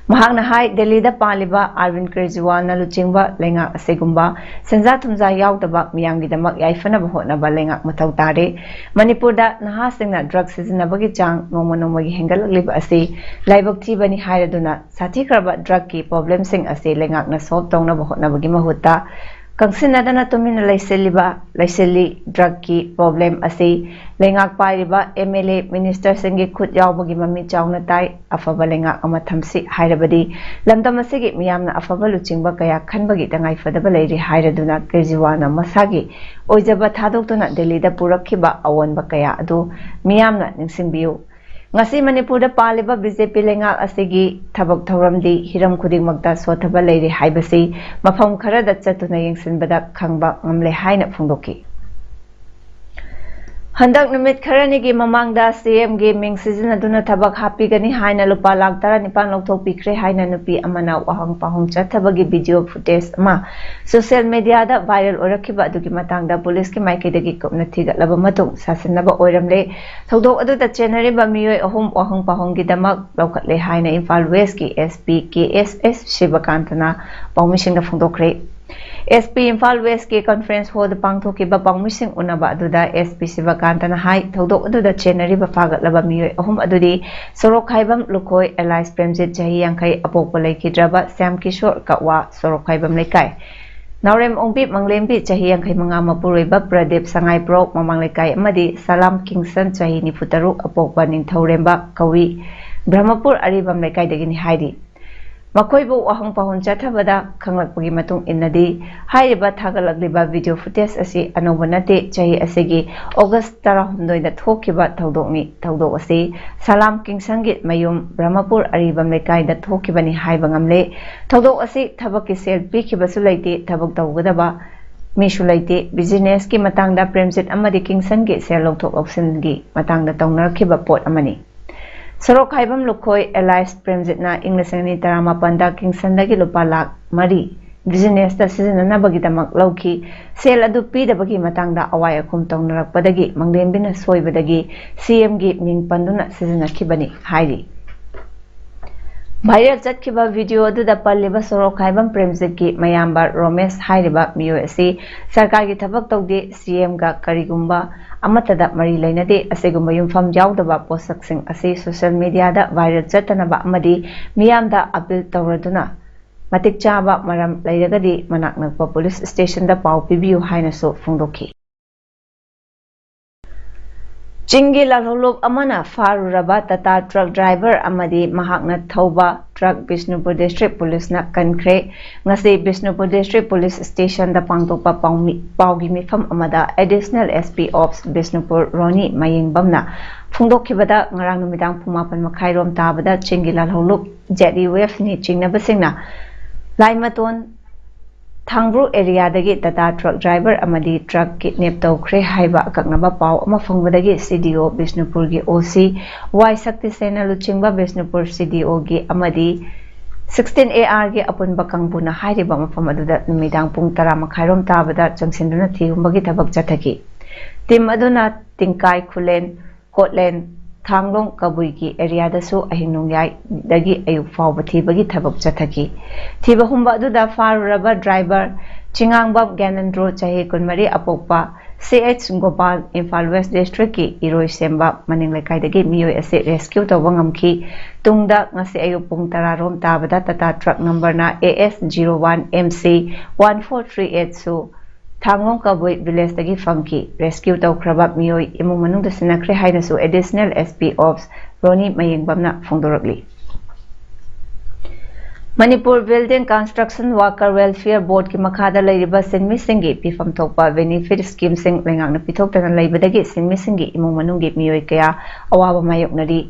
ꯃꯍꯥꯛꯅ ꯍꯥꯏ, ꯗꯦꯜꯂꯤꯗ ꯄꯥꯜꯂꯤꯕ ꯑꯔꯕꯤꯟ ꯀ꯭ꯔꯦꯖꯤꯋꯥꯜꯅ ꯂꯨꯆꯤꯡꯕ ꯂꯩꯉꯥꯛ ꯑꯁꯤꯒꯨꯝꯕ ꯁꯦꯟꯖꯥ ꯊꯨꯝꯖꯥ ꯌꯥꯎꯗꯕ ꯃꯤꯌꯥꯝꯒꯤꯗꯃꯛ ꯌꯥꯏꯐꯅꯕ ꯍꯣꯠꯅꯕ ꯂꯩꯉꯥꯛ ꯃꯊꯧ ꯇꯥꯔꯦ꯫ ꯃꯅꯤꯄꯨꯔꯗ ꯅꯍꯥꯁꯤꯡꯅ ꯗ꯭ꯔꯒ ꯁꯤꯖꯤꯟꯅꯕꯒꯤ ꯆꯥꯡ ꯅꯣꯡꯃ ꯅꯣꯡꯃꯒꯤ ꯍꯦꯟꯒꯠꯂꯛꯂꯤꯕ ꯑꯁꯤ ꯂꯥꯏꯕꯛ ꯊꯤꯕꯅꯤ ꯍꯥꯏꯔꯗꯨꯅ ꯁꯥꯊꯤꯈ꯭ꯔꯕ ꯗ꯭ꯔꯒꯀꯤ ꯄ꯭ꯔꯣꯕ꯭ꯂꯦꯝꯁꯤꯡ ꯑꯁꯤ ꯂꯩꯉꯥꯛꯅ ꯁꯣꯜꯕ ꯇꯧꯅꯕ ꯍꯣꯠꯅꯕꯒꯤ ꯃꯍꯨꯠꯇ ꯀꯪꯁꯤꯟꯅꯗꯅ ꯇꯨꯃꯤꯟꯅ ꯂꯩꯁꯤꯜꯂꯤꯕ, ꯂꯩꯁꯤꯜꯂꯤ꯫ ꯗ꯭ꯔꯒꯀꯤ ꯄ꯭ꯔꯣꯕ꯭ꯂꯦꯝ ꯑꯁꯤ ꯂꯩꯉꯥꯛ ꯄꯥꯏꯔꯤꯕ ꯑꯦꯝ ꯑꯦꯜ ꯑꯦ, ꯃꯤꯅꯤꯁꯇꯔꯁꯤꯡꯒꯤ ꯈꯨꯠ ꯌꯥꯎꯕꯒꯤ ꯃꯃꯤ ꯆꯥꯎꯅ ꯇꯥꯏ꯫ ꯑꯐꯕ ꯂꯩꯉꯥꯛ ꯑꯃ ꯊꯝꯁꯤ ꯍꯥꯏꯔꯕꯗꯤ ꯂꯝꯗꯝ ꯑꯁꯤꯒꯤ ꯃꯤꯌꯥꯝꯅ ꯑꯐꯕ ꯂꯨꯆꯤꯡꯕ ꯀꯌꯥ ꯈꯟꯕꯒꯤ ꯇꯉꯥꯏꯐꯗꯕ ꯂꯩꯔꯤ ꯍꯥꯏꯔꯗꯨꯅ ꯀꯦꯖꯔꯤꯋꯥꯜꯅ ꯃꯁꯥꯒꯤ ꯑꯣꯏꯖꯕ ꯊꯥꯗꯣꯛꯇꯨꯅ ꯗꯦꯜꯂꯤꯗ ꯄꯨꯔꯛꯈꯤꯕ ꯑꯑꯣꯟꯕ ꯀꯌꯥ ꯑꯗꯨ ꯃꯤꯌꯥꯝꯅ ꯅꯤꯡꯁꯤꯡꯕꯤꯌꯨ꯫ ꯉꯁꯤ ꯃꯅꯤꯄꯨꯔꯗ ꯄꯥꯜꯂꯤꯕ ꯕꯤ ꯖꯦ ꯄꯤ ꯂꯩꯉꯥꯛ ꯑꯁꯤꯒꯤ ꯊꯕꯛ ꯊꯧꯔꯝꯗꯤ ꯍꯤꯔꯝ ꯈꯨꯗꯤꯡꯃꯛꯇ ꯁꯣꯠꯊꯕ ꯂꯩꯔꯤ ꯍꯥꯏꯕꯁꯤ ꯃꯐꯝ ꯈꯔꯗ ꯆꯠꯇꯨꯅ ꯌꯦꯡꯁꯤꯟꯕꯗ ꯈꯪꯕ ꯉꯝꯂꯦ ꯍꯥꯏꯅ ꯐꯣꯡꯗꯣꯛꯈꯤ꯫ ꯍꯟꯗꯛ ꯅꯨꯃꯤꯠ ꯈꯔꯅꯤꯒꯤ ꯃꯃꯥꯡꯗ ꯁꯤꯑꯦꯝꯒꯤ ꯃꯤꯡ ꯁꯤꯖꯤꯟꯅꯗꯨꯅ ꯊꯕꯛ ꯍꯥꯞꯄꯤꯒꯅꯤ ꯍꯥꯏꯅ ꯂꯨꯄꯥ ꯂꯥꯈ ꯇꯔꯥꯅꯤꯄꯥꯜ ꯂꯧꯊꯣꯛꯄꯤꯈ꯭ꯔꯦ ꯍꯥꯏꯅ ꯅꯨꯄꯤ ꯑꯃꯅ ꯋꯥꯍꯪ ꯄꯥꯎꯍꯪ ꯆꯠꯊꯕꯒꯤ ꯚꯤꯗꯤꯑꯣ ꯐꯨꯇꯦꯖ ꯑꯃ ꯁꯣꯁꯤꯌꯦꯜ ꯃꯤꯗꯤꯌꯥꯗ ꯚꯥꯏꯔꯦꯜ ꯑꯣꯏꯔꯛꯈꯤꯕ ꯑꯗꯨꯒꯤ ꯃꯇꯥꯡꯗ ꯄꯨꯂꯤꯁꯀꯤ ꯃꯥꯏꯀꯩꯗꯒꯤ ꯀꯨꯞꯅ ꯊꯤꯒꯠꯂꯕ ꯃꯇꯨꯡ ꯁꯥꯁꯤꯟꯅꯕ ꯑꯣꯏꯔꯝꯂꯦ꯫ ꯊꯧꯗꯣꯛ ꯑꯗꯨꯗ ꯆꯦꯟꯅꯔꯤꯕ ꯃꯤꯑꯣꯏ ꯑꯍꯨꯝ ꯋꯥꯍꯪ ꯄꯥꯎꯍꯪꯒꯤꯗꯃꯛ ꯂꯧꯈꯠꯂꯦ ꯍꯥꯏꯅ ꯏꯝꯐꯥꯜ ꯋꯦꯁꯀꯤ SP KSS ꯁꯤꯕꯀꯥꯟꯇꯅ ꯄꯥꯎꯃꯤꯁꯤꯡꯗ ꯐꯣꯡꯗꯣꯛꯈ꯭ꯔꯦ꯫ SP ꯏꯝꯐꯥꯜ ꯋꯦꯁꯀꯤ ꯀꯟꯐꯔꯦꯟꯁ ꯍꯣꯜꯗ ꯄꯥꯡꯊꯣꯛꯈꯤꯕ ꯄꯥꯎꯃꯤꯁꯤꯡ ꯎꯅꯕ ꯑꯗꯨꯗ SP ꯁꯤꯕꯀꯥꯟꯇꯅ ꯍꯥꯏ, ꯊꯧꯗꯣꯛ ꯑꯗꯨꯗ ꯆꯦꯟꯅꯔꯤꯕ ꯐꯥꯒꯠꯂꯕ ꯃꯤꯑꯣꯏ ꯑꯍꯨꯝ ꯑꯗꯨꯗꯤ ꯁꯣꯔꯣꯛꯈꯥꯏꯕꯝ ꯂꯨꯈꯣꯏ alias ꯄ꯭ꯔꯦꯝꯖꯤꯠ ꯆꯍꯤ ꯌꯥꯡꯈꯩ, ꯑꯄꯣꯛꯄ ꯂꯩꯈꯤꯗ꯭ꯔꯕ ꯁ꯭ꯌꯥꯝ ꯀꯤꯁꯣꯔ ꯀꯛꯋꯥ ꯁꯣꯔꯣꯛꯈꯥꯏꯕꯝ ꯂꯩꯀꯥꯏ, ꯅꯥꯎꯔꯦꯝ ꯑꯣꯡꯕꯤ ꯃꯪꯂꯦꯝꯕꯤ ꯆꯍꯤ ꯌꯥꯡꯈꯩ ꯃꯉꯥ, ꯃꯄꯨꯔꯣꯏꯕ ꯄ꯭ꯔꯗꯤꯞ ꯁꯉꯥꯏꯄ꯭ꯔꯧ ꯃꯃꯥꯡ ꯂꯩꯀꯥꯏ ꯑꯃꯗꯤ ꯁꯂꯥꯝ ꯀꯤꯡꯁꯟ ꯆꯍꯤ ꯅꯤꯐꯨ ꯇꯔꯨꯛ, ꯑꯄꯣꯛꯄ ꯅꯤꯡꯊꯧꯔꯦꯝꯕ ꯀꯧꯏ, ꯕ꯭ꯔꯍꯃꯄꯨꯔ ꯑꯔꯤꯕꯝ ꯂꯩꯀꯥꯏꯗꯒꯤꯅꯤ ꯍꯥꯏꯔꯤ꯫ ꯃꯈꯣꯏꯕꯨ ꯋꯥꯍꯪ ꯄꯥꯎꯍꯪ ꯆꯠꯊꯕꯗ ꯈꯪꯂꯛꯄꯒꯤ ꯃꯇꯨꯡ ꯏꯟꯅꯗꯤ, ꯍꯥꯏꯔꯤꯕ ꯊꯥꯒꯠꯂꯛꯂꯤꯕ ꯚꯤꯗꯤꯑꯣ ꯐꯨꯇꯦꯖ ꯑꯁꯤ ꯑꯅꯧꯕ ꯅꯠꯇꯦ꯫ ꯆꯍꯤ ꯑꯁꯤꯒꯤ ꯑꯣꯒꯁ ꯇꯔꯥꯍꯨꯝꯗꯣꯏꯗ ꯊꯣꯛꯈꯤꯕ ꯊꯧꯗꯣꯛꯅꯤ꯫ ꯊꯧꯗꯣꯛ ꯑꯁꯤ ꯁꯂꯥꯝ ꯀꯤꯡꯁꯟꯒꯤ ꯃꯌꯨꯝ ꯕ꯭ꯔꯍꯃꯄꯨꯔ ꯑꯔꯤꯕꯝ ꯂꯩꯀꯥꯏꯗ ꯊꯣꯛꯈꯤꯕꯅꯤ ꯍꯥꯏꯕ ꯉꯝꯂꯦ꯫ ꯊꯧꯗꯣꯛ ꯑꯁꯤ ꯊꯕꯛꯀꯤ ꯁꯦꯜ ꯄꯤꯈꯤꯕꯁꯨ ꯂꯩꯇꯦ, ꯊꯕꯛ ꯇꯧꯒꯗꯕ ꯃꯤꯁꯨ ꯂꯩꯇꯦ꯫ ꯕꯤꯖꯤꯅꯦꯁꯀꯤ ꯃꯇꯥꯡꯗ ꯄ꯭ꯔꯦꯝꯖꯤꯠ ꯑꯃꯗꯤ ꯀꯤꯡꯁꯟꯒꯤ ꯁꯦꯜ ꯂꯧꯊꯣꯛ ꯂꯧꯁꯤꯟꯒꯤ ꯃꯇꯥꯡꯗ ꯇꯧꯅꯔꯛꯈꯤꯕ ꯄꯣꯠ ꯑꯃꯅꯤ꯫ ꯁꯣꯔꯣꯛꯈꯥꯏꯕꯝ ꯂꯨꯈꯣꯏ alias ꯄ꯭ꯔꯦꯝꯖꯤꯠꯅ ꯏꯪ ꯂꯤꯁꯤꯡ ꯑꯅꯤ ꯇꯔꯥꯃꯥꯄꯟꯗ ꯀꯤꯡꯁꯟꯗꯒꯤ ꯂꯨꯄꯥ ꯂꯥꯈ ꯃꯔꯤ ꯕꯤꯖꯤꯅꯦꯁꯇ ꯁꯤꯖꯤꯟꯅꯅꯕꯒꯤꯗꯃꯛ ꯂꯧꯈꯤ꯫ ꯁꯦꯜ ꯑꯗꯨ ꯄꯤꯗꯕꯒꯤ ꯃꯇꯥꯡꯗ ꯑꯋꯥꯏ ꯑꯈꯨꯝ ꯇꯧꯅꯔꯛꯄꯗꯒꯤ ꯃꯪꯂꯦꯝꯕꯤꯅ ꯁꯣꯏꯕꯗꯒꯤ ꯁꯤꯑꯦꯝꯒꯤ ꯃꯤꯡ ꯄꯟꯗꯨꯅ ꯁꯤꯖꯤꯟꯅꯈꯤꯕꯅꯤ ꯍꯥꯏꯔꯤ꯫ ꯚꯥꯏꯔꯦꯜ ꯆꯠꯈꯤꯕ ꯚꯤꯗꯤꯑꯣ ꯑꯗꯨꯗ ꯄꯜꯂꯤꯕ ꯁꯣꯔꯣꯛꯈꯥꯏꯕꯝ ꯄ꯭ꯔꯦꯝꯖꯤꯠꯀꯤ ꯃꯌꯥꯝꯕ ꯔꯣꯃꯦꯁ ꯍꯥꯏꯔꯤꯕ ꯃꯤꯑꯣꯏ ꯑꯁꯤ ꯁꯔꯀꯥꯔꯒꯤ ꯊꯕꯛ ꯇꯧꯗꯦ, ꯁꯤꯑꯦꯝꯒ ꯀꯔꯤꯒꯨꯝꯕ ꯑꯃꯠꯇꯗ ꯃꯔꯤ ꯂꯩꯅꯗꯦ꯫ ꯑꯁꯤꯒꯨꯝꯕ ꯌꯨꯝꯐꯝ ꯌꯥꯎꯗꯕ ꯄꯣꯠꯁꯛꯁꯤꯡ ꯑꯁꯤ ꯁꯣꯁꯤꯌꯦꯜ ꯃꯤꯗꯤꯌꯥꯗ ꯚꯥꯏꯔꯦꯜ ꯆꯠꯇꯅꯕ ꯑꯃꯗꯤ ꯃꯤꯌꯥꯝꯗ ꯑꯄꯤꯜ ꯇꯧꯔꯗꯨꯅ ꯃꯇꯤꯛ ꯆꯥꯕ ꯃꯔꯝ ꯂꯩꯔꯒꯗꯤ ꯃꯅꯥꯛ ꯅꯛꯄ ꯄꯨꯂꯤꯁ ꯁ꯭ꯇꯦꯁꯟꯗ ꯄꯥꯎ ꯄꯤꯕꯤꯌꯨ ꯍꯥꯏꯅꯁꯨ ꯐꯣꯡꯗꯣꯛꯈꯤ꯫ ꯆꯤꯡꯒꯤ ꯂꯥꯜꯍꯧꯂꯨꯞ ꯑꯃꯅ ꯐꯥꯔꯨꯔꯕ ꯇꯥꯇꯥ ꯇ꯭ꯔꯛ ꯗ꯭ꯔꯥꯏꯚꯔ ꯑꯃꯗꯤ ꯃꯍꯥꯛꯅ ꯊꯧꯕ ꯇ꯭ꯔꯛ ꯕꯤꯁꯅꯨꯄꯨꯔ ꯗꯤꯁꯇ꯭ꯔꯤꯛ ꯄꯨꯂꯤꯁꯅ ꯀꯟꯈ꯭ꯔꯦ꯫ ꯉꯁꯤ ꯕꯤꯁꯅꯨꯄꯨꯔ ꯗꯤꯁꯇ꯭ꯔꯤꯛ ꯄꯨꯂꯤꯁ ꯁ꯭ꯇꯦꯁꯟꯗ ꯄꯥꯡꯊꯣꯛꯄ ꯄꯥꯎꯃꯤ-, ꯄꯥꯎꯒꯤ ꯃꯤꯐꯝ ꯑꯃꯗ ꯑꯦꯗꯤꯁꯅꯦꯜ SP ꯑꯣꯐ ꯕꯤꯁꯅꯨꯄꯨꯔ ꯔꯣꯅꯤ ꯃꯌꯦꯡꯕꯝꯅ ꯐꯣꯡꯗꯣꯛꯈꯤꯕꯗ, ꯉꯔꯥꯡ ꯅꯨꯃꯤꯗꯥꯡ ꯄꯨꯡ ꯃꯥꯄꯟ ꯃꯈꯥꯏꯔꯣꯝ ꯇꯥꯕꯗ ꯆꯤꯡꯒꯤ ꯂꯥꯜꯍꯧꯂꯨꯞ ZUFꯅꯤ ꯆꯤꯡꯅꯕꯁꯤꯡꯅ ꯂꯥꯏꯃꯇꯣꯟ ꯊꯥꯡꯕ꯭ꯔꯨ ꯑꯦꯔꯤꯌꯥꯗꯒꯤ ꯇꯥꯇꯥ ꯇ꯭ꯔꯛ ꯗ꯭ꯔꯥꯏꯚꯔ ꯑꯃꯗꯤ ꯇ꯭ꯔꯛ ꯀꯤꯗꯅꯦꯞ ꯇꯧꯈ꯭ꯔꯦ ꯍꯥꯏꯕ ꯑꯀꯛꯅꯕ ꯄꯥꯎ ꯑꯃ ꯐꯪꯕꯗꯒꯤ ꯁꯤ ꯗꯤ ꯑꯣ ꯕꯤꯁꯅꯨꯄꯨꯔꯒꯤ ꯑꯣ ꯁꯤ ꯋꯥꯏ ꯁꯛꯇꯤꯁꯦꯅ ꯂꯨꯆꯤꯡꯕ ꯕꯤꯁꯅꯨꯄꯨꯔ ꯁꯤ ꯗꯤ ꯑꯣꯒꯤ ꯑꯃꯗꯤ ꯁꯤꯛꯁꯇꯤꯟ ꯑꯦ ꯑꯥꯔꯒꯤ ꯑꯄꯨꯟꯕ ꯀꯥꯡꯕꯨꯅ ꯍꯥꯏꯔꯤꯕ ꯃꯐꯝ ꯑꯗꯨꯗ ꯅꯨꯃꯤꯗꯥꯡ ꯄꯨꯡ ꯇꯔꯥ ꯃꯈꯥꯏꯔꯣꯝ ꯇꯥꯕꯗ ꯆꯪꯁꯤꯟꯗꯨꯅ ꯊꯤꯍꯨꯝꯕꯒꯤ ꯊꯕꯛ ꯆꯠꯊꯈꯤ꯫ ꯇꯤꯝ ꯑꯗꯨꯅ ꯇꯤꯡꯀꯥꯏ ꯈꯨꯂꯦꯟ, ꯀꯣꯠꯂꯦꯟ, ꯊꯥꯡꯂꯣꯡ ꯀꯕꯨꯏꯒꯤ ꯑꯦꯔꯤꯌꯥꯗꯁꯨ ꯑꯍꯤꯡ ꯅꯣꯡꯌꯥꯏꯗꯒꯤ ꯑꯌꯨꯛ ꯐꯥꯎꯕ ꯊꯤꯕꯒꯤ ꯊꯕꯛ ꯆꯠꯊꯈꯤ꯫ ꯊꯤꯕ ꯍꯨꯝꯕ ꯑꯗꯨꯗ ꯐꯥꯔꯨꯔꯕ ꯗ꯭ꯔꯥꯏꯚꯔ ꯆꯤꯉꯥꯡꯕꯝ ꯒ꯭ꯌꯥꯅꯦꯟꯗ꯭ꯔꯣ, ꯆꯍꯤ ꯀꯨꯟꯃꯔꯤ, ꯑꯄꯣꯛꯄ ꯁꯤ ꯑꯩꯆ ꯒꯣꯄꯥꯜ, ꯏꯝꯐꯥꯜ ꯋꯦꯁ ꯗꯤꯁꯇ꯭ꯔꯤꯛꯀꯤ ꯏꯔꯣꯏꯁꯦꯝꯕ ꯃꯅꯤꯡ ꯂꯩꯀꯥꯏꯗꯒꯤ ꯃꯤꯑꯣꯏ ꯑꯁꯤ ꯔꯦꯁꯀ꯭ꯌꯨ ꯇꯧꯕ ꯉꯝꯈꯤ꯫ ꯇꯨꯡꯗ ꯉꯁꯤ ꯑꯌꯨꯛ ꯄꯨꯡ ꯇꯔꯥ ꯔꯣꯝ ꯇꯥꯕꯗ ꯇꯥꯇꯥ ꯇ꯭ꯔꯛ ꯅꯝꯕꯔꯅ A S zero one M C one four three eight ꯁꯨ ꯊꯥꯡꯂꯣꯡ ꯀꯕꯨꯏ ꯚꯤꯂꯦꯖꯇꯒꯤ ꯐꯪꯈꯤ꯫ ꯔꯦꯁꯀ꯭ꯌꯨ ꯇꯧꯈ꯭ꯔꯕ ꯃꯤꯑꯣꯏ ꯏꯃꯨꯡ ꯃꯅꯨꯡꯗ ꯁꯤꯟꯅꯈ꯭ꯔꯦ ꯍꯥꯏꯅꯁꯨ additional S P ops Roni ꯃꯌꯦꯡꯕꯝꯅ ꯐꯣꯡꯗꯣꯔꯛꯂꯤ꯫ Manipur building construction worker welfare ꯕꯣꯔꯗꯀꯤ ꯃꯈꯥꯗ ꯂꯩꯔꯤꯕ ꯁꯤꯟꯃꯤꯁꯤꯡꯒꯤ ꯄꯤꯐꯝ ꯊꯣꯛꯄ ꯕꯦꯅꯤꯐꯤꯠ ꯁ꯭ꯀꯤꯝꯁꯤꯡ ꯂꯩꯉꯥꯛꯅ ꯄꯤꯊꯣꯛꯇꯅ ꯂꯩꯕꯗꯒꯤ ꯁꯤꯟꯃꯤꯁꯤꯡꯒꯤ ꯏꯃꯨꯡ ꯃꯅꯨꯡꯒꯤ ꯃꯤꯑꯣꯏ ꯀꯌꯥ ꯑꯋꯥꯕ ꯃꯥꯌꯣꯛꯅꯔꯤ꯫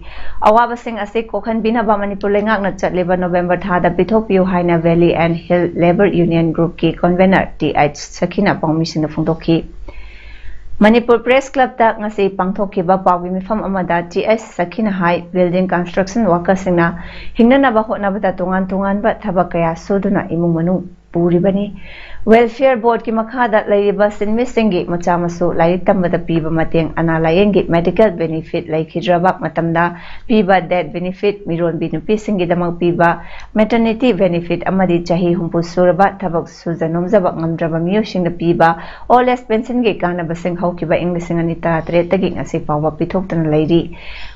ꯑꯋꯥꯕꯁꯤꯡ ꯑꯁꯤ ꯀꯣꯛꯍꯟꯕꯤꯅꯕ ꯃꯅꯤꯄꯨꯔ ꯂꯩꯉꯥꯛꯅ ꯆꯠꯂꯤꯕ ꯅꯣꯕꯦꯝꯕꯔ ꯊꯥꯗ ꯄꯤꯊꯣꯛꯄꯤꯌꯨ ꯍꯥꯏꯅ valley and hill labour union ꯒ꯭ꯔꯨꯞꯀꯤ ꯀꯟꯚꯦꯅꯔ ꯇꯤ ꯑꯩꯆ ꯁꯈꯤꯅ ꯄꯥꯎꯃꯤꯁꯤꯡꯗ ꯐꯣꯡꯗꯣꯛꯈꯤ꯫ ꯃꯅꯤꯄꯨꯔ ꯄ꯭ꯔꯦꯁ ꯀ꯭ꯂꯕꯇ ꯉꯁꯤ ꯄꯥꯡꯊꯣꯛꯈꯤꯕ ꯄꯥꯎꯒꯤ ꯃꯤꯐꯝ ꯑꯃꯗ ꯇꯤ ꯑꯩꯆ ꯁꯈꯤꯅ ꯍꯥꯏ, ꯕꯤꯜꯗꯤꯡ ꯀꯟꯁꯇ꯭ꯔꯛꯁꯟ ꯋꯥꯀꯔꯁꯤꯡꯅ ꯍꯤꯡꯅꯅꯕ ꯍꯣꯠꯅꯕꯗ ꯇꯣꯉꯥꯟ ꯇꯣꯉꯥꯟꯕ ꯊꯕꯛ ꯀꯌꯥ ꯁꯨꯗꯨꯅ ꯏꯃꯨꯡ ꯃꯅꯨꯡ ꯄꯨꯔꯤꯕꯅꯤ꯫ ꯋꯦꯜꯐꯤꯌꯔ ꯕꯣꯔꯗꯀꯤ ꯃꯈꯥꯗ ꯂꯩꯔꯤꯕ ꯁꯤꯟꯃꯤꯁꯤꯡꯒꯤ ꯃꯆꯥ ꯃꯁꯨ ꯂꯥꯏꯔꯤꯛ ꯇꯝꯕꯗ ꯄꯤꯕ ꯃꯇꯦꯡ, ꯑꯅꯥ ꯂꯥꯏꯌꯦꯡꯒꯤ ꯃꯦꯗꯤꯀꯦꯜ ꯕꯦꯅꯤꯐꯤꯠ ꯂꯩꯈꯤꯗ꯭ꯔꯕ ꯃꯇꯝꯗ ꯄꯤꯕ ꯗꯦꯠ ꯕꯦꯅꯤꯐꯤꯠ, ꯃꯤꯔꯣꯟꯕꯤ ꯅꯨꯄꯤꯁꯤꯡꯒꯤꯗꯃꯛ ꯄꯤꯕ ꯃꯦꯇꯔꯅꯤꯇꯤ ꯕꯦꯅꯤꯐꯤꯠ ꯑꯃꯗꯤ ꯆꯍꯤ ꯍꯨꯝꯐꯨ ꯁꯨꯔꯕ ꯊꯕꯛ ꯁꯨꯖ ꯅꯣꯝꯖꯕ ꯉꯝꯗ꯭ꯔꯕ ꯃꯤꯑꯣꯏꯁꯤꯡꯗ ꯄꯤꯕ ꯑꯣꯜ ꯑꯦꯖ ꯄꯦꯟꯁꯟꯒꯤ ꯀꯥꯟꯅꯕꯁꯤꯡ ꯍꯧꯈꯤꯕ ꯏꯪ ꯂꯤꯁꯤꯡ ꯑꯅꯤ ꯇꯔꯥꯇꯔꯦꯠꯇꯒꯤ ꯉꯁꯤ ꯐꯥꯎꯕ ꯄꯤꯊꯣꯛꯇꯨꯅ ꯂꯩꯔꯤ꯫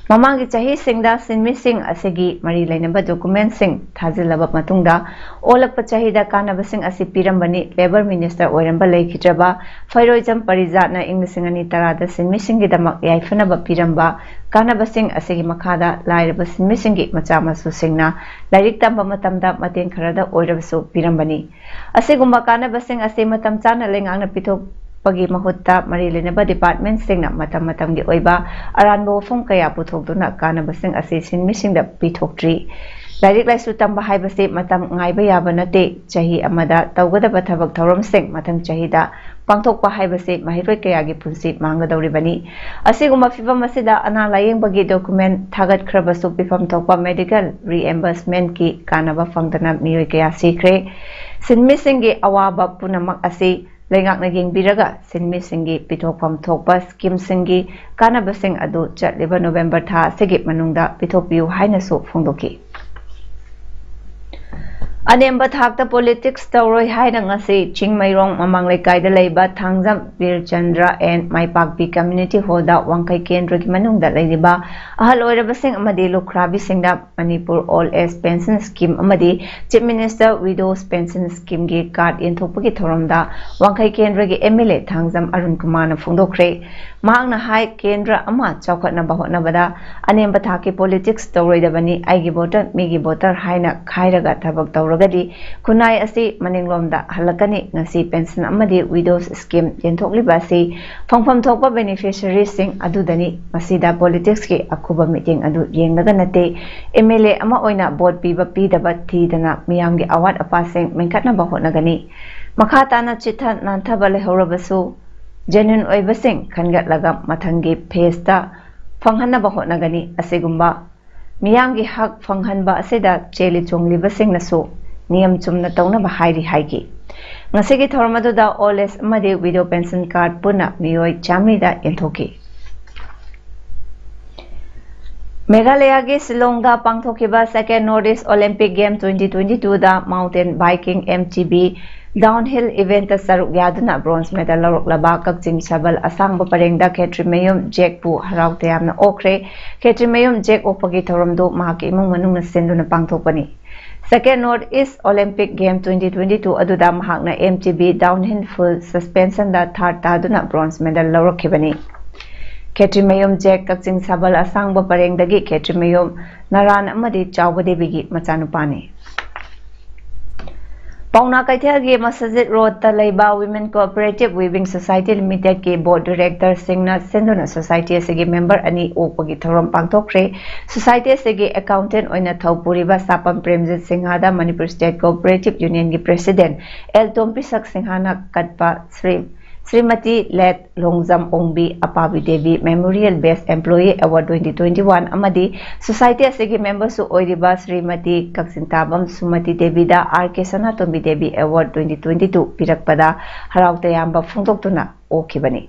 ꯃꯃꯥꯡꯒꯤ ꯆꯍꯤꯁꯤꯡꯗ ꯁꯤꯟꯃꯤꯁꯤꯡ ꯑꯁꯤꯒꯤ ꯃꯔꯤ ꯂꯩꯅꯕ ꯗꯣꯀꯨꯃꯦꯟꯁꯤꯡ ꯊꯥꯖꯤꯜꯂꯕ ꯃꯇꯨꯡꯗ ꯑꯣꯜꯂꯛꯄ ꯆꯍꯤꯗ ꯀꯥꯟꯅꯕꯁꯤꯡ ꯑꯁꯤ ꯄꯤꯔꯝꯕꯅꯤ꯫ ꯂꯦꯕꯔ ꯃꯤꯅꯤꯁꯇꯔ ꯑꯣꯏꯔꯝꯕ ꯂꯩꯈꯤꯗ꯭ꯔꯕ ꯐꯩꯔꯣꯏꯖꯝ ꯄꯔꯤꯖꯥꯠꯅ ꯏꯪ ꯂꯤꯁꯤꯡ ꯑꯅꯤ ꯇꯔꯥꯗ ꯁꯤꯟꯃꯤꯁꯤꯡꯒꯤꯗꯃꯛ ꯌꯥꯏꯐꯅꯕ ꯄꯤꯔꯝꯕ ꯀꯥꯟꯅꯕꯁꯤꯡ ꯑꯁꯤꯒꯤ ꯃꯈꯥꯗ ꯂꯥꯏꯔꯕ ꯁꯤꯟꯃꯤꯁꯤꯡꯒꯤ ꯃꯆꯥ ꯃꯁꯨꯁꯤꯡꯅ ꯂꯥꯏꯔꯤꯛ ꯇꯝꯕ ꯃꯇꯝꯗ ꯃꯇꯦꯡ ꯈꯔꯗ ꯑꯣꯏꯔꯕꯁꯨ ꯄꯤꯔꯝꯕꯅꯤ꯫ ꯑꯁꯤꯒꯨꯝꯕ ꯀꯥꯟꯅꯕꯁꯤꯡ ꯑꯁꯤ ꯃꯇꯝ ꯆꯥꯅ ꯂꯩꯉꯥꯛꯅ ꯄꯤꯊꯣꯛꯄꯒꯤ ꯃꯍꯨꯠꯇ ꯃꯔꯤ ꯂꯩꯅꯕ ꯗꯤꯄꯥꯔꯠꯃꯦꯟꯁꯤꯡꯅ ꯃꯇꯝ ꯃꯇꯝꯒꯤ ꯑꯣꯏꯕ ꯑꯔꯥꯟꯕ ꯋꯥꯐꯝ ꯀꯌꯥ ꯄꯨꯊꯣꯛꯇꯨꯅ ꯀꯥꯟꯅꯕꯁꯤꯡ ꯑꯁꯤ ꯁꯤꯟꯃꯤꯁꯤꯡꯗ ꯄꯤꯊꯣꯛꯇ꯭ꯔꯤ꯫ ꯂꯥꯏꯔꯤꯛ ꯂꯥꯏꯁꯨ ꯇꯝꯕ ꯍꯥꯏꯕꯁꯤ ꯃꯇꯝ ꯉꯥꯏꯕ ꯌꯥꯕ ꯅꯠꯇꯦ꯫ ꯆꯍꯤ ꯑꯃꯗ ꯇꯧꯒꯗꯕ ꯊꯕꯛ ꯊꯧꯔꯝꯁꯤꯡ ꯃꯊꯪ ꯆꯍꯤꯗ ꯄꯥꯡꯊꯣꯛꯄ ꯍꯥꯏꯕꯁꯤ ꯃꯍꯩꯔꯣꯏ ꯀꯌꯥꯒꯤ ꯄꯨꯟꯁꯤ ꯃꯥꯡꯒꯗꯧꯔꯤꯕꯅꯤ꯫ ꯑꯁꯤꯒꯨꯝꯕ ꯐꯤꯚꯝ ꯑꯁꯤꯗ ꯑꯅꯥ ꯂꯥꯌꯦꯡꯕꯒꯤ document ꯊꯥꯒꯠꯈ꯭ꯔꯕꯁꯨ ꯄꯤꯐꯝ ꯊꯣꯛꯄ medical reimbursementꯀꯤ ꯀꯥꯟꯅꯕ ꯐꯪꯗꯅ ꯃꯤꯑꯣꯏ ꯀꯌꯥ ꯁꯤꯈ꯭ꯔꯦ꯫ ꯁꯤꯟꯃꯤꯁꯤꯡꯒꯤ ꯑꯋꯥꯕ ꯄꯨꯝꯅꯃꯛ ꯑꯁꯤ ꯂꯩꯉꯥꯛꯅ ꯌꯦꯡꯕꯤꯔꯒ ꯁꯤꯟꯃꯤꯁꯤꯡꯒꯤ ꯄꯤꯊꯣꯛꯐꯝ ꯊꯣꯛꯄ schemeꯁꯤꯡꯒꯤ ꯀꯥꯟꯅꯕꯁꯤꯡ ꯑꯗꯨ ꯆꯠꯂꯤꯕ November ꯊꯥ ꯑꯁꯤꯒꯤ ꯃꯅꯨꯡꯗ ꯄꯤꯊꯣꯛꯄꯤꯌꯨ ꯍꯥꯏꯅꯁꯨ ꯐꯣꯡꯗꯣꯛꯈꯤ꯫ ꯑꯅꯦꯝꯕ ꯊꯥꯛꯇ politics ꯇꯧꯔꯣꯏ ꯍꯥꯏꯅ ꯉꯁꯤ ꯆꯤꯡꯃꯩꯔꯣꯡ ꯃꯃꯥꯡ ꯂꯩꯀꯥꯏꯗ ꯂꯩꯕ ꯊꯥꯡꯖꯝ ꯕꯤꯔꯆꯟꯗ꯭ꯔ ꯑꯦꯟ ꯃꯥꯏꯄꯥꯛꯄꯤ community hallꯗ ꯋꯥꯡꯈꯩ ꯀꯦꯟꯗ꯭ꯔꯒꯤ ꯃꯅꯨꯡꯗ ꯂꯩꯔꯤꯕ ꯑꯍꯜ ꯑꯣꯏꯔꯕꯁꯤꯡ ꯑꯃꯗꯤ ꯂꯨꯈ꯭ꯔꯥꯕꯤꯁꯤꯡꯗ Manipur Old Age Pension Scheme ꯑꯃꯗꯤ Chief Minister Widows Pension Schemeꯒꯤ card ꯌꯦꯟꯊꯣꯛꯄꯒꯤ ꯊꯧꯔꯝꯗ ꯋꯥꯡꯈꯩ ꯀꯦꯟꯗ꯭ꯔꯒꯤ MLA ꯊꯥꯡꯖꯝ ꯑꯔꯨꯟ ꯀꯨꯃꯥꯔꯅ ꯐꯣꯡꯗꯣꯛꯈ꯭ꯔꯦ꯫ ꯃꯍꯥꯛꯅ ꯍꯥꯏ, ꯀꯦꯟꯗ꯭ꯔ ꯑꯃ ꯆꯥꯎꯈꯠꯅꯕ ꯍꯣꯠꯅꯕꯗ ꯑꯅꯦꯝꯕ ꯊꯥꯛꯀꯤ politics ꯇꯧꯔꯣꯏꯗꯕꯅꯤ, ꯑꯩꯒꯤ voter, ꯃꯤꯒꯤ voter ꯍꯥꯏꯅ ꯈꯥꯏꯔꯒ ꯊꯕꯛ ꯇꯧꯔꯒꯗꯤ ꯈꯨꯟꯅꯥꯏ ꯑꯁꯤ ꯃꯅꯤꯡꯂꯣꯝꯗ ꯍꯜꯂꯛꯀꯅꯤ꯫ ꯉꯁꯤ pension ꯑꯃꯗꯤ widows scheme ꯌꯦꯟꯊꯣꯛꯂꯤꯕ ꯑꯁꯤ ꯐꯪꯐꯝ ꯊꯣꯛꯄ beneficiaryꯁꯤꯡ ꯑꯗꯨꯗꯅꯤ꯫ ꯃꯁꯤꯗ politicsꯀꯤ ꯑꯀꯨꯞꯄ ꯃꯤꯠꯌꯦꯡ ꯑꯗꯨ ꯌꯦꯡꯂꯒ ꯅꯠꯇꯦ꯫ MLA ꯑꯃ ꯑꯣꯏꯅ vote ꯄꯤꯕ ꯄꯤꯗꯕ ꯊꯤꯗꯅ ꯃꯤꯌꯥꯝꯒꯤ ꯑꯋꯥꯠ ꯑꯄꯥꯁꯤꯡ ꯃꯦꯟꯈꯠꯅꯕ ꯍꯣꯠꯅꯒꯅꯤ꯫ ꯃꯈꯥ ꯇꯥꯅ ꯆꯤꯠꯊ ꯅꯥꯟꯊꯕ ꯂꯩꯍꯧꯔꯕꯁꯨ genuine ꯑꯣꯏꯕꯁꯤꯡ ꯈꯟꯒꯠꯂꯒ ꯃꯊꯪꯒꯤ phaseꯇ ꯐꯪꯍꯟꯅꯕ ꯍꯣꯠꯅꯒꯅꯤ꯫ ꯑꯁꯤꯒꯨꯝꯕ ꯃꯤꯌꯥꯝꯒꯤ ꯍꯛ ꯐꯪꯍꯟꯕ ꯑꯁꯤꯗ ꯆꯦꯜꯂꯤ ꯆꯣꯡꯂꯤꯕꯁꯤꯡꯅꯁꯨ ꯅꯤꯌꯝ ꯆꯨꯝꯅ ꯇꯧꯅꯕ ꯍꯥꯏꯔꯤ ꯍꯥꯏꯈꯤ꯫ ꯉꯁꯤꯒꯤ ꯊꯧꯔꯝ ꯑꯗꯨꯗ old age ꯑꯃꯗꯤ widow pension card ꯄꯨꯟꯅ ꯃꯤꯑꯣꯏ ꯆꯥꯃꯔꯤꯗ ꯌꯦꯟꯊꯣꯛꯈꯤ꯫ ꯃꯦꯘꯥꯂꯌꯥꯒꯤ ꯁꯤꯂꯣꯡꯗ ꯄꯥꯡꯊꯣꯛꯈꯤꯕ Second North East Olympic Game twenty twenty twoꯗ mountain biking MTB downhill eventꯇ ꯁꯔꯨꯛ ꯌꯥꯗꯨꯅ bronze medal ꯂꯧꯔꯛꯂꯕ ꯀꯛꯆꯤꯡ ꯁꯕꯜ ꯑꯁꯥꯡꯕ ꯄꯔꯦꯡꯗ ꯈꯦꯇ꯭ꯔꯤꯃꯌꯨꯝ ꯖꯦꯛꯄꯨ ꯍꯔꯥꯎ ꯇꯌꯥꯝꯅ ꯑꯣꯛꯈ꯭ꯔꯦ꯫ ꯈꯦꯇ꯭ꯔꯤꯃꯌꯨꯝ ꯖꯦꯛ ꯑꯣꯛꯄꯒꯤ ꯊꯧꯔꯝꯗꯨ ꯃꯍꯥꯛꯀꯤ ꯏꯃꯨꯡ ꯃꯅꯨꯡꯅ ꯁꯤꯟꯗꯨꯅ ꯄꯥꯡꯊꯣꯛꯄꯅꯤ꯫ Second North East Olympic Game twenty twenty two ꯑꯗꯨꯗ ꯃꯍꯥꯛꯅ MTB downhill full suspensionꯗ third ꯇꯥꯗꯨꯅ bronze medal ꯂꯧꯔꯛꯈꯤꯕꯅꯤ꯫ ꯈꯦꯇ꯭ꯔꯤꯃꯌꯨꯝ ꯖꯦꯛ ꯀꯛꯆꯤꯡ ꯁꯕꯜ ꯑꯁꯥꯡꯕ ꯄꯔꯦꯡꯗꯒꯤ ꯈꯦꯇ꯭ꯔꯤꯃꯌꯨꯝ ꯅꯔꯥꯟ ꯑꯃꯗꯤ ꯆꯥꯎꯕ ꯗꯦꯕꯤꯒꯤ ꯃꯆꯥꯅꯨꯄꯥꯅꯤ꯫ ꯄꯥꯎꯅꯥ ꯀꯩꯊꯦꯜꯒꯤ ꯃꯁꯖꯤꯗ ꯔꯣꯗꯇ ꯂꯩꯕ Women Cooperative Weaving Society Limitedꯀꯤ Board Directorꯁꯤꯡꯅ ꯁꯤꯟꯗꯨꯅ society ꯑꯁꯤꯒꯤ member ꯑꯅꯤ ꯑꯣꯛꯄꯒꯤ ꯊꯧꯔꯝ ꯄꯥꯡꯊꯣꯛꯈ꯭ꯔꯦ꯫ Society ꯑꯁꯤꯒꯤ accountant ꯑꯣꯏꯅ ꯊꯧ ꯄꯨꯔꯤꯕ ꯁꯥꯄꯝ ꯄ꯭ꯔꯦꯝꯖꯤꯠ ꯁꯤꯡꯍꯗ Manipur State Cooperative Unionꯒꯤ President ꯑꯦꯜ ꯇꯣꯝꯄꯤꯁꯛ ꯁꯤꯡꯍꯅ ꯀꯠꯄ Shri Shrimati late Longjam Ongbi Apabi Devi Memorial Best Employee Award twenty twenty-one ꯑꯃꯗꯤ society ꯑꯁꯤꯒꯤ memberꯁꯨ ꯑꯣꯏꯔꯤꯕ ꯁ꯭ꯔꯤꯃꯇꯤ ꯀꯛꯆꯤꯟꯇꯥꯕꯝ ꯁꯨꯃꯇꯤ ꯗꯦꯕꯤꯗ ꯑꯥꯔ ꯀꯦ ꯁꯅꯥꯇꯣꯝꯕꯤ ꯗꯦꯕꯤ Award twenty twenty-two ꯄꯤꯔꯛꯄꯗ ꯍꯔꯥꯎ ꯇꯌꯥꯝꯕ ꯐꯣꯡꯗꯣꯛꯇꯨꯅ ꯑꯣꯛꯈꯤꯕꯅꯤ꯫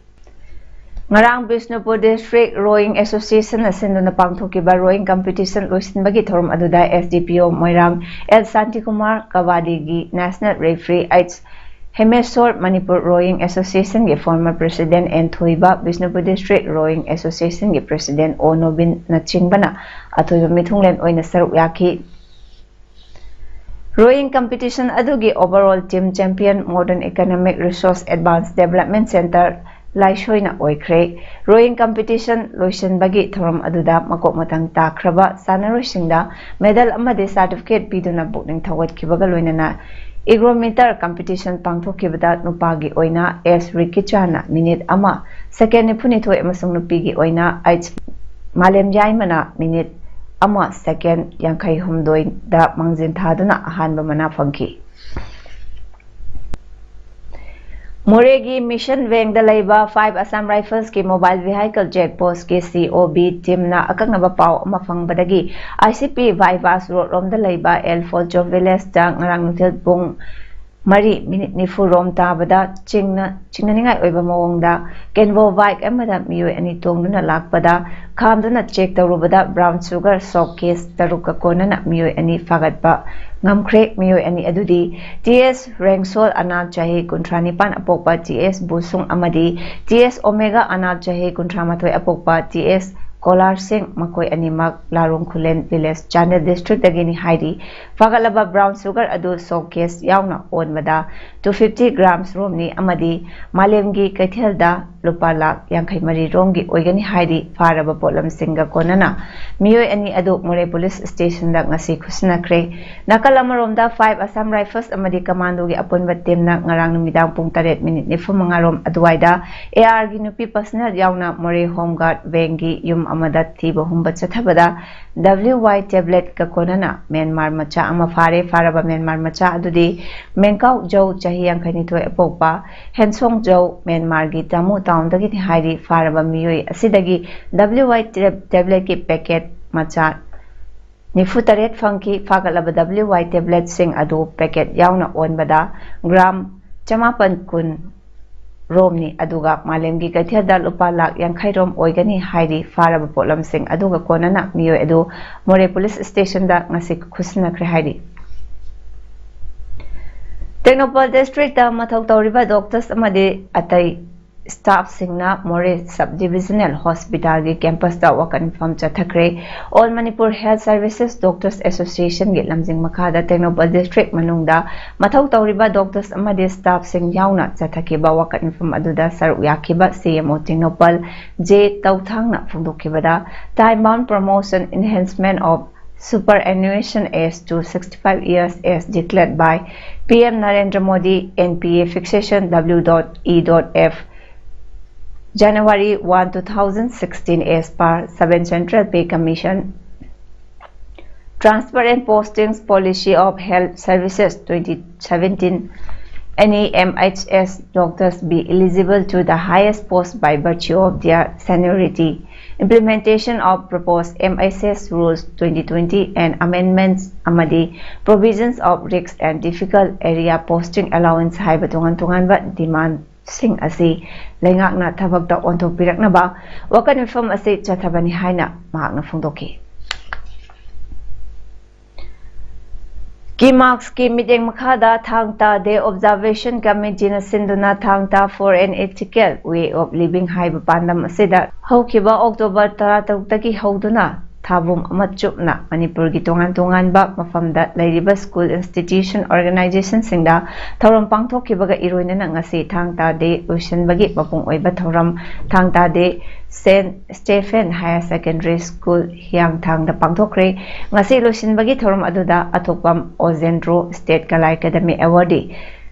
ꯉꯔꯥꯡ ꯕꯤꯁꯅꯨꯄꯨꯔ District Rowing Associationꯅ ꯁꯤꯟꯗꯨꯅ ꯄꯥꯡꯊꯣꯛꯈꯤꯕ rowing competition ꯂꯣꯏꯁꯤꯟꯕꯒꯤ ꯊꯧꯔꯝ ꯑꯗꯨꯗ S D P O Moirang L Shantikumar, ꯀꯕꯥꯗꯤꯒꯤ national referee H Hemeshor, Manipur Rowing Associationꯒꯤ former president N ꯊꯣꯏꯕ, Bishnupur District Rowing Associationꯒꯤ president O ꯅꯣꯕꯤꯟꯅꯆꯤꯡꯕꯅ ꯑꯊꯣꯏꯕ ꯃꯤꯊꯨꯡꯂꯦꯟ ꯑꯣꯏꯅ ꯁꯔꯨꯛ ꯌꯥꯈꯤ꯫ Rowing competition ꯑꯗꯨꯒꯤ overall team champion Modern Economic Resource Advanced Development Centre ꯂꯥꯏꯁꯣꯏꯅ ꯑꯣꯏꯈ꯭ꯔꯦ꯫ Rowing competition ꯂꯣꯏꯁꯤꯟꯕꯒꯤ ꯊꯧꯔꯝ ꯑꯗꯨꯗ ꯃꯀꯣꯛ ꯃꯊꯪ ꯇꯥꯈ꯭ꯔꯕ ꯁꯥꯟꯅꯔꯣꯏꯁꯤꯡꯗ medal ꯑꯃꯗꯤ certificate ꯄꯤꯗꯨꯅ ꯄꯨꯛꯅꯤꯡ ꯊꯧꯒꯠꯈꯤꯕꯒ ꯂꯣꯏꯅꯅ Igro meter competition ꯄꯥꯡꯊꯣꯛꯈꯤꯕꯗ ꯅꯨꯄꯥꯒꯤ ꯑꯣꯏꯅ S ꯔꯤꯀꯤꯆꯥꯟꯅ minute ꯑꯃ second ꯅꯤꯐꯨꯅꯤꯊꯣꯏ ꯑꯃꯁꯨꯡ ꯅꯨꯄꯤꯒꯤ ꯑꯣꯏꯅ H ꯃꯥꯂꯦꯝ ꯌꯥꯏꯃꯅ minute ꯑꯃ second ꯌꯥꯡꯈꯩ ꯍꯨꯝꯗꯣꯏꯗ ꯃꯥꯡꯖꯤꯟ ꯊꯥꯗꯨꯅ ꯑꯍꯥꯟꯕ ꯃꯅꯥ ꯐꯪꯈꯤ꯫ ꯃꯣꯔꯦꯒꯤ ꯃꯤꯁꯟ ꯋꯦꯡꯗ ꯂꯩꯕ five Assam Riflesꯀꯤ mobile vehicle check postꯀꯤ C O B teamꯅ ꯑꯀꯛꯅꯕ ꯄꯥꯎ ꯑꯃ ꯐꯪꯕꯗꯒꯤ I C P bypass road ꯔꯣꯝꯗ ꯂꯩꯕ ꯑꯦꯜ ꯐꯣꯜꯆꯣ villageꯇ ꯉꯔꯥꯡ ꯅꯨꯡꯊꯤꯜ ꯄꯨꯡ ꯃꯔꯤ minute ꯅꯤꯐꯨ ꯔꯣꯝ ꯇꯥꯕꯗ ꯆꯤꯡꯅ-, ꯆꯤꯡꯅꯅꯤꯡꯉꯥꯏ ꯑꯣꯏꯕ ꯃꯑꯣꯡꯗ Convoy bike ꯑꯃꯗ ꯃꯤꯑꯣꯏ ꯑꯅꯤ ꯇꯣꯡꯗꯨꯅ ꯂꯥꯛꯄꯗ ꯈꯥꯝꯗꯨꯅ check ꯇꯧꯔꯨꯕꯗ brown sugar soap case ꯇꯔꯨꯛꯀ ꯀꯣꯟꯅꯅ ꯃꯤꯑꯣꯏ ꯑꯅꯤ ꯐꯥꯒꯠꯄ ꯉꯝꯈ꯭ꯔꯦ꯫ ꯃꯤꯑꯣꯏ ꯑꯅꯤ ꯑꯗꯨꯗꯤ T S ꯔꯦꯡꯁꯣꯜ ꯑꯅꯥ ꯆꯍꯤ ꯀꯨꯟꯊ꯭ꯔꯥ ꯅꯤꯄꯥꯟ ꯑꯄꯣꯛꯄ T S ꯕꯨꯁꯨꯡ ꯑꯃꯗꯤ T S ꯑꯣꯃꯦꯒꯥ ꯑꯅꯥ ꯆꯍꯤ ꯀꯨꯟꯊ꯭ꯔꯥ ꯃꯥꯊꯣꯏ ꯑꯄꯣꯛꯄ T S ꯀꯣꯂꯥꯔꯁꯤꯡ, ꯃꯈꯣꯏ ꯑꯅꯤꯃꯛ ꯂꯥꯔꯣꯡ ꯈꯨꯂꯦꯟ village, ꯆꯥꯟꯗꯦꯜ district ꯇꯒꯤꯅꯤ ꯍꯥꯏꯔꯤ꯫ ꯐꯥꯒꯠꯂꯕ brown sugar ꯑꯗꯨ soak case ꯌꯥꯎꯅ ꯑꯣꯟꯕꯗ two fifty grams ꯔꯣꯝꯅꯤ ꯑꯃꯗꯤ ꯃꯥꯂꯦꯝꯒꯤ ꯀꯩꯊꯦꯜꯗ ꯂꯨꯄꯥ ꯂꯥꯈ ꯌꯥꯡꯈꯩ ꯃꯔꯤ ꯔꯣꯝꯒꯤ ꯑꯣꯏꯒꯅꯤ ꯍꯥꯏꯔꯤ꯫ ꯐꯥꯔꯕ ꯄꯣꯠꯂꯝꯁꯤꯡꯒ ꯀꯣꯟꯅꯅ ꯃꯤꯑꯣꯏ ꯑꯅꯤ ꯑꯗꯨ ꯃꯣꯔꯦ police station ꯗ ꯉꯁꯤ ꯈꯨꯠꯁꯤꯟꯅꯈ꯭ꯔꯦ꯫ ꯅꯥꯀꯜ ꯑꯃꯔꯣꯝꯗ five Assam Rifles ꯑꯃꯗꯤ commando ꯒꯤ ꯑꯄꯨꯟꯕ team ꯅ ꯉꯔꯥꯡ ꯅꯨꯃꯤꯗꯥꯡ ꯄꯨꯡ ꯇꯔꯦꯠ minute ꯅꯤꯐꯨ ꯃꯉꯥ ꯔꯣꯝ ꯑꯗꯨꯋꯥꯏꯗ A R ꯒꯤ ꯅꯨꯄꯤ personnel ꯌꯥꯎꯅ ꯃꯣꯔꯦ Home Guard wing ꯒꯤ ꯌꯨꯝ ꯑꯃꯗ ꯊꯤꯕ ꯍꯨꯝꯕ ꯆꯠꯊꯕꯗ W Y tablet ꯀ ꯀꯣꯟꯅꯅ ꯃ꯭ꯌꯥꯟꯃꯥꯔ ꯃꯆꯥ ꯑꯃ ꯐꯥꯔꯦ꯫ ꯐꯥꯔꯕ ꯃ꯭ꯌꯥꯟꯃꯥꯔ ꯃꯆꯥ ꯑꯗꯨꯗꯤ ꯃꯦꯡꯀꯥꯎ ꯖꯧ, ꯆꯍꯤ ꯌꯥꯡꯈꯩ ꯅꯤꯊꯣꯏ ꯑꯄꯣꯛꯄ, ꯍꯦꯟꯁꯣꯡ ꯖꯧ, ꯃ꯭ꯌꯥꯟꯃꯥꯔꯒꯤ ꯇꯥꯃꯨ town ꯗꯒꯤꯅꯤ ꯍꯥꯏꯔꯤ꯫ ꯐꯥꯔꯕ ꯃꯤꯑꯣꯏ ꯑꯁꯤꯗꯒꯤ W Y tab-, tablet ꯀꯤ packet ꯃꯆꯥ ꯅꯤꯐꯨ ꯇꯔꯦꯠ ꯐꯪꯈꯤ꯫ ꯐꯥꯒꯠꯂꯕ W Y tablet ꯁꯤꯡ ꯑꯗꯨ packet ꯌꯥꯎꯅ ꯑꯣꯟꯕꯗ gram ꯆꯃꯥꯄꯟ ꯀꯨꯟ ꯔꯣꯝꯅꯤ, ꯑꯗꯨꯒ ꯃꯥꯂꯦꯝꯒꯤ ꯀꯩꯊꯦꯜꯗ ꯂꯨꯄꯥ ꯂꯥꯈ ꯌꯥꯡꯈꯩ ꯔꯣꯝ ꯑꯣꯏꯒꯅꯤ ꯍꯥꯏꯔꯤ꯫ ꯐꯥꯔꯕ ꯄꯣꯠꯂꯝꯁꯤꯡ ꯑꯗꯨꯒ ꯀꯣꯟꯅꯅ ꯃꯤꯑꯣꯏ ꯑꯗꯨ ꯃꯣꯔꯦ police station ꯗ ꯉꯁꯤ ꯈꯨꯠꯁꯤꯟꯅꯈ꯭ꯔꯦ ꯍꯥꯏꯔꯤ꯫ ꯇꯦꯡꯅꯧꯄꯜ district ꯇ ꯃꯊꯧ ꯇꯧꯔꯤꯕ doctors ꯑꯃꯗꯤ ꯑꯇꯩ staff ꯁꯤꯡꯅ ꯃꯣꯔꯦ sub divisional hospital ꯒꯤ campus ꯇ ꯋꯥꯀꯠ ꯃꯤꯐꯝ ꯆꯠꯊꯈ꯭ꯔꯦ꯫ All Manipur Health Services Doctors Association ꯒꯤ ꯂꯝꯖꯤꯡ ꯃꯈꯥꯗ ꯇꯦꯡꯅꯧꯄꯜ district ꯃꯅꯨꯡꯗ ꯃꯊꯧ ꯇꯧꯔꯤꯕ doctors ꯑꯃꯗꯤ staff ꯁꯤꯡ ꯌꯥꯎꯅ ꯆꯠꯊꯈꯤꯕ ꯋꯥꯀꯠ ꯃꯤꯐꯝ ꯑꯗꯨꯗ ꯁꯔꯨꯛ ꯌꯥꯈꯤꯕ C M O Tengnoupal J ꯇꯧꯊꯥꯡꯅ ꯐꯣꯡꯗꯣꯛꯈꯤꯕꯗ, time bound promotion enhancement of superannuation age to sixty-five years as declared by P M Narendra Modi, N P A fixation W dot E dot F, January one, two thousand sixteen, as per seven Central Pay Commission, Transfer and Postings Policy of Health Services twenty seventeen, any M H S doctors be eligible to the highest post by virtue of their seniority. Implementation of proposed M H S rules twenty twenty and amendments ꯑꯃꯗꯤ provisions of risk and difficult area posting allowance ꯍꯥꯏꯕ ꯇꯣꯉꯥꯟ ꯇꯣꯉꯥꯟꯕ demand ꯁꯤꯡ ꯑꯁꯤ ꯂꯩꯉꯥꯛꯅ ꯊꯕꯛꯇ ꯑꯣꯟꯊꯣꯛꯄꯤꯔꯛꯅꯕ ꯋꯥꯀꯠ ꯃꯤꯐꯝ ꯑꯁꯤ ꯆꯠꯊꯕꯅꯤ ꯍꯥꯏꯅ ꯃꯍꯥꯛꯅ ꯐꯣꯡꯗꯣꯛꯈꯤ꯫ ꯀꯤꯃꯥꯛꯁꯀꯤ ꯃꯤꯠꯌꯦꯡ ꯃꯈꯥꯗ ꯊꯥꯡ ꯇꯥ ꯗꯦ ꯑꯣꯕꯖꯥꯔꯕꯦꯁꯟ ꯀꯃꯤꯇꯤꯅ ꯁꯤꯟꯗꯨꯅ ꯊꯥꯡ ꯇꯥ for an ethical way of living ꯍꯥꯏꯕ ꯄꯥꯟꯗꯝ ꯑꯁꯤꯗ ꯍꯧꯈꯤꯕ ꯑꯣꯛꯇꯣꯕꯔ ꯇꯔꯥꯇꯔꯨꯛꯇꯒꯤ ꯍꯧꯗꯨꯅ ꯊꯥꯕꯨꯝ ꯑꯃ ꯆꯨꯞꯅ ꯃꯅꯤꯄꯨꯔꯒꯤ ꯇꯣꯉꯥꯟ ꯇꯣꯉꯥꯟꯕ ꯃꯐꯝꯗ ꯂꯩꯔꯤꯕ ꯁ꯭ꯀꯨꯜ, ꯏꯟꯁꯇꯤꯇ꯭ꯌꯨꯁꯟ, ꯑꯣꯔꯒꯅꯥꯏꯖꯦꯁꯟꯁꯤꯡꯗ ꯊꯧꯔꯝ ꯄꯥꯡꯊꯣꯛꯈꯤꯕꯒ ꯏꯔꯣꯏꯅꯅ ꯉꯁꯤ ꯊꯥꯡ ꯇꯥ ꯗꯦ ꯂꯣꯏꯁꯤꯟꯕꯒꯤ ꯃꯄꯨꯡ ꯑꯣꯏꯕ ꯊꯧꯔꯝ ꯊꯥꯡ Ta day Saint Stephen higher secondary school ꯍꯤꯌꯥꯡꯊꯥꯡꯗ ꯄꯥꯡꯊꯣꯛꯈ꯭ꯔꯦ꯫ ꯉꯁꯤ ꯂꯣꯏꯁꯤꯟꯕꯒꯤ ꯊꯧꯔꯝ ꯑꯗꯨꯗ ꯑꯊꯣꯛꯄꯝ Ojendro, state Kala Akademi awardee